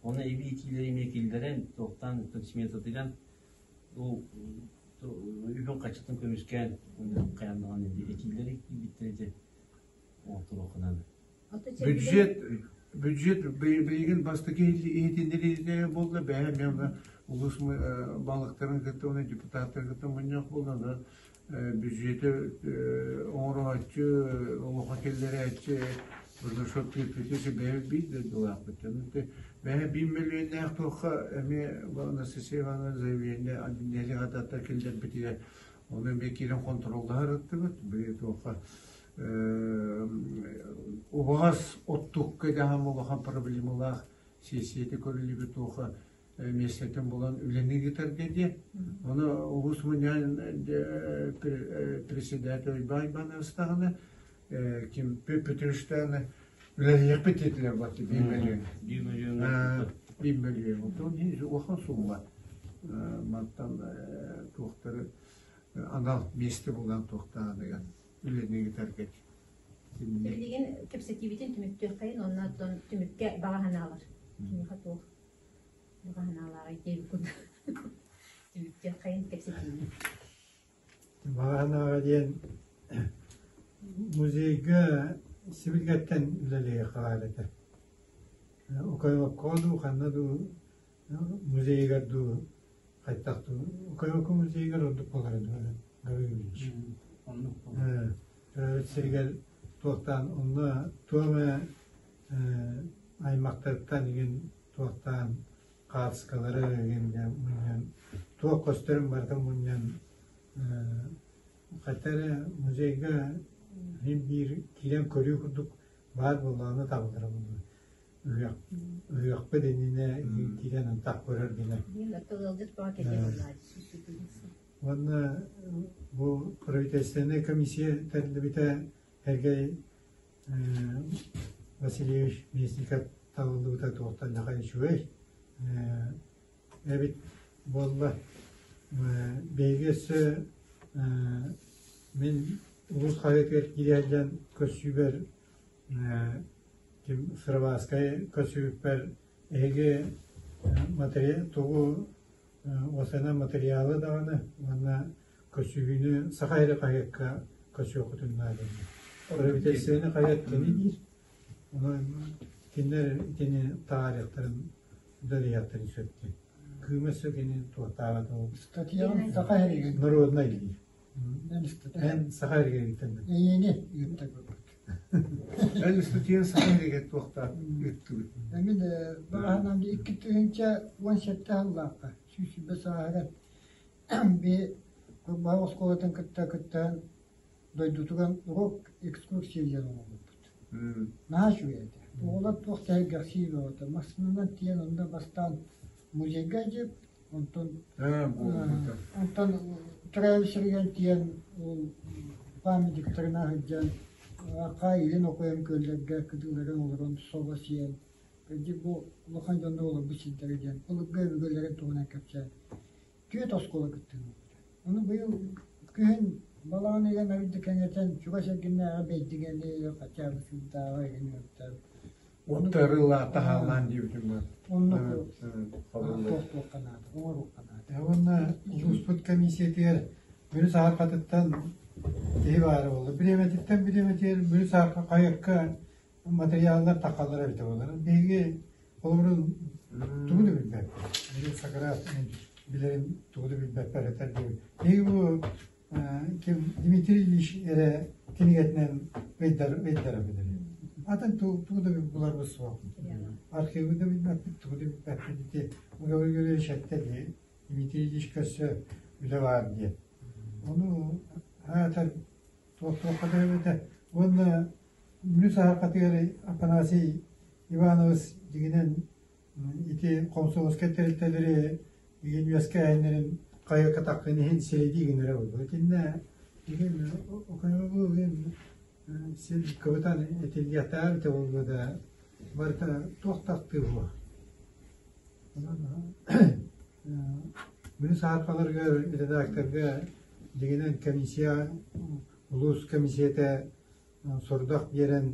Оны эбии этиилэри эмиэ киллэрэн, туохтаан сметатыган үбүн хачытын көмүскээн хайаннаҕан этиилэри киирбиттэр этэ. Оттуруоххунан. Бюджет бюджет билигин бастакы иһитиннэриитэ буолла бэйэ эмиэ улуус балыктарын кытта уонна депутаттарын кытта мунньах буолла бюджети оҥорооччу олоххо киллэрээччи Бурнашов Петрович бэйэ биир дойдулаахпыт. Бэйэ биир мөлүйүөннээх туохха эмиэ Анастасия Ивановна заявление нэһилиэк атааттар киллэрбитигэр ону эмиэ киирэн хонтуруоллаһар ыттыбыт. Били туохха убаҕас оттукка даһам улахан проблемалаах сиэссийэтэ көрүллүбүт туоха миэстэтин булан үлэни ыытарга диэн. Ону улуус мунньаҕын председатель Уйбаан Иванович даҕаны ким Петрович даҕаны үлэлиэхпит диэтилэр бatti 1 мөлүйүөн. 1 мөлүйүөн. 1 мөлүйүөн. Онтон улахан сумма. Мантан туохтары анал миэстэ булан туохтааныган үлэни ыытарга Билигин кэпсэтиибитин түмүктүөххэйин уонна оттон түмүккэ баҕа санаалар. Кимиэхэ туох баҕа санаалааҕый диэбит курдук. Түмүктүөххэйин кэпсэтиини. Баҕанаҕа диэн музейга сибилгэттэн үлэлиэххэ баар этэ. Окоемовка дуу, ханна дуу музейыгар дуу хайдах дуу Окоемовка музейыгар ордук буолара дуу Гаврил Ильич. Оннук Төрөөбүт сиригэр туохтаан онно туох эмэ аймахтарыттан игин туохтаан хаартыскалары игин мунньан туох көстөрүн барытын мунньан хата эрэ музейга син биир киирэн көрүү курдук баар буоллаҕына табыллара буолуо. Ыһыахпыт иннинэ киирэн антах көрөр гына. Уонна бу правительственная комиссия тэриллибитэ Сергей Васильевич Местников талыллыбыта туохтан нахай үчүгэй эбит буолла. Биһиги өссө мин улуус хаһыатыгар киирэ көрсүүбэр ким Сыроватскай көрсүбүппэр эһиги тугу уосанан материалы даҕаны уонна көрсүһүүнү Саха эрэ хаһыакка көрсүөххүтүн наада. Правительственный хаһыат кини диир. Онон кинилэр итини таһаарыахтарын үлэлиэхтэрин сөп диэн. Кыыма өссө кини туохтаабат ол. Статьяҕын Саха эригин. Народнай диир. Эн Саха эригиттэн. Эйиэни ыыттарбыппыт. Эн ыстатыйан Саха эригэр туохтаах ыыттыбыт? Мин баҕаһынан 2017 сыллаахха 120 сааһыгар би Курбаһа оскуолатын кытта кыттан дойдутугар урок экскурсия диэн оҥорбуппут. Наһаа үчүгэй этэ. Оҕолор туох сэһэргэхсии бөҕөтө. Массыынанан тиийэн онно бастаан музейга дьип, онтон онтон төрөөбүт сиригэр тиийэн ол памятниктарына сылдьан архаа илин окуйан күөллэргэ кытыыларын олорон собо сиэн кырдьык бу улахан дьоннор олорбут сирдэрэ диэн былыргы өбүгэлэрин туһунан кэпсээн түөрт оскуола кыттыыны ылбыта. Ону быйыл күһүн балаҕан ыйын арыйда кэҥэтэн чугас эргиннээҕи Бэйдиҥэни, хотя бы Сыырдааҕы игин ыыттар. Уоттарылаа таһаалаан диэбитим бар. Оннук туохтуохха наада, оҥоруохха наада. Уонна улууспут комиссиятыгар Мүрү сааркатыттан киһи баара буолла. Бириэмэтиттэн бириэмэтигэр Мүрү саарка хайыкка материаллар тахаллар эбитэ буолар. Биһиги холобурун тугу да билбэппит. Биһиги Сократ билэрин тугу да билбэппэр этэр диэбит. Биһиги бу ким Дмитрий Ильич эрэ кинигэтинэн ыйдар ыйдара билэр. Атын тугу да буларбыт суох. Архивы да билбэппит, тугу да билбэппит ити Гаврил Юрьевич эттэ дии Дмитрий Ильич көрсө үлэ баар диэн. Ону аатар туох-туохха да эбэтэ уонна Мүрү саһархатыгар Афанасий Иванович дьиҥинэн ити комсомольскай тэрилтэлэри игин үөскээһиннэрин хайыкатаххын иһин сирэйдии гынара буолуо. Итиннэ игин окоемову син кыбытан этиллиэхтээх эбитэ буолуо да барыта туох да ахтыы буо. Мүрү саһархаларыгар редакторга дьиҥинэн комиссия улуус комиссията сорудах биэрэн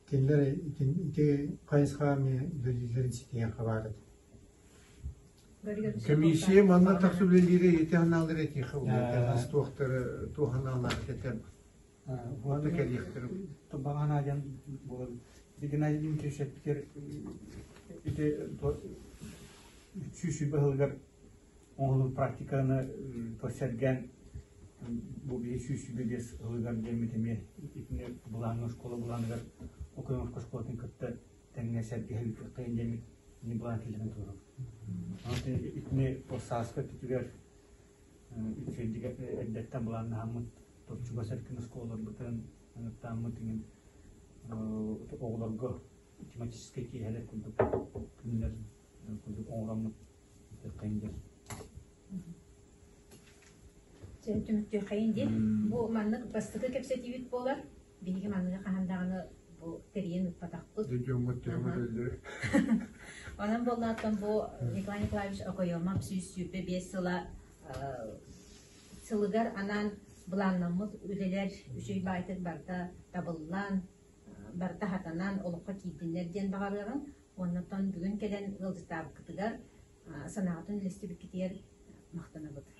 кинилэр ити хайысхаҕа эмиэ үлэлииллэрин ситиһиэххэ баар этэ. Комиссия манна тахса үлэлиирэ ити анаалар этиэхэ буолуо туохтары туох анаалаах этэр уонна кэлиэхтэрэ Баҕана диэн буолар. Геннадий Дмитриевич эппитигэр ити сүүс баһылыгар Оҥоһуллубут практиканы сэргээн бу биһи 125 ылыгар диэммит эмиэ итини былааҥҥа оскуола былааныгар Окоемовка оскуолатын кытта тэҥҥэ сэргэһэ ыытыахтайын диэммит ини былаан киллэрэн турабыт. Онон итини сааскы өттүтүгэр үчүгэйдик эрдэттэн былааннаһаммыт чугас эркин оскуолаларбытын ыҥыртааммыт иҥин оҕолорго тематическай киэһэлэр курдук күннэр курдук оҥороммут Түмүктүөххэйин диэн. Бу маннык бастакы кэпсэтиибит буолар. Биһиги манныгы хаһан даҕаны бу тэрийэн ыыппатахпыт. Онон буоллааттан бу Николай Николаевич Окоемов 125 сыла сылыгар анаан былааннаммыт үлэлэр үчүгэй баайтык барыта табыллан, барыта хатанан олоххо киирдиннэр диэн баҕарыаҕын. Оннуттан бүгүн кэлэн ыалдьыттаабыккытыгар санааҕытын үллэстибиккитигэр. Махтанабыт.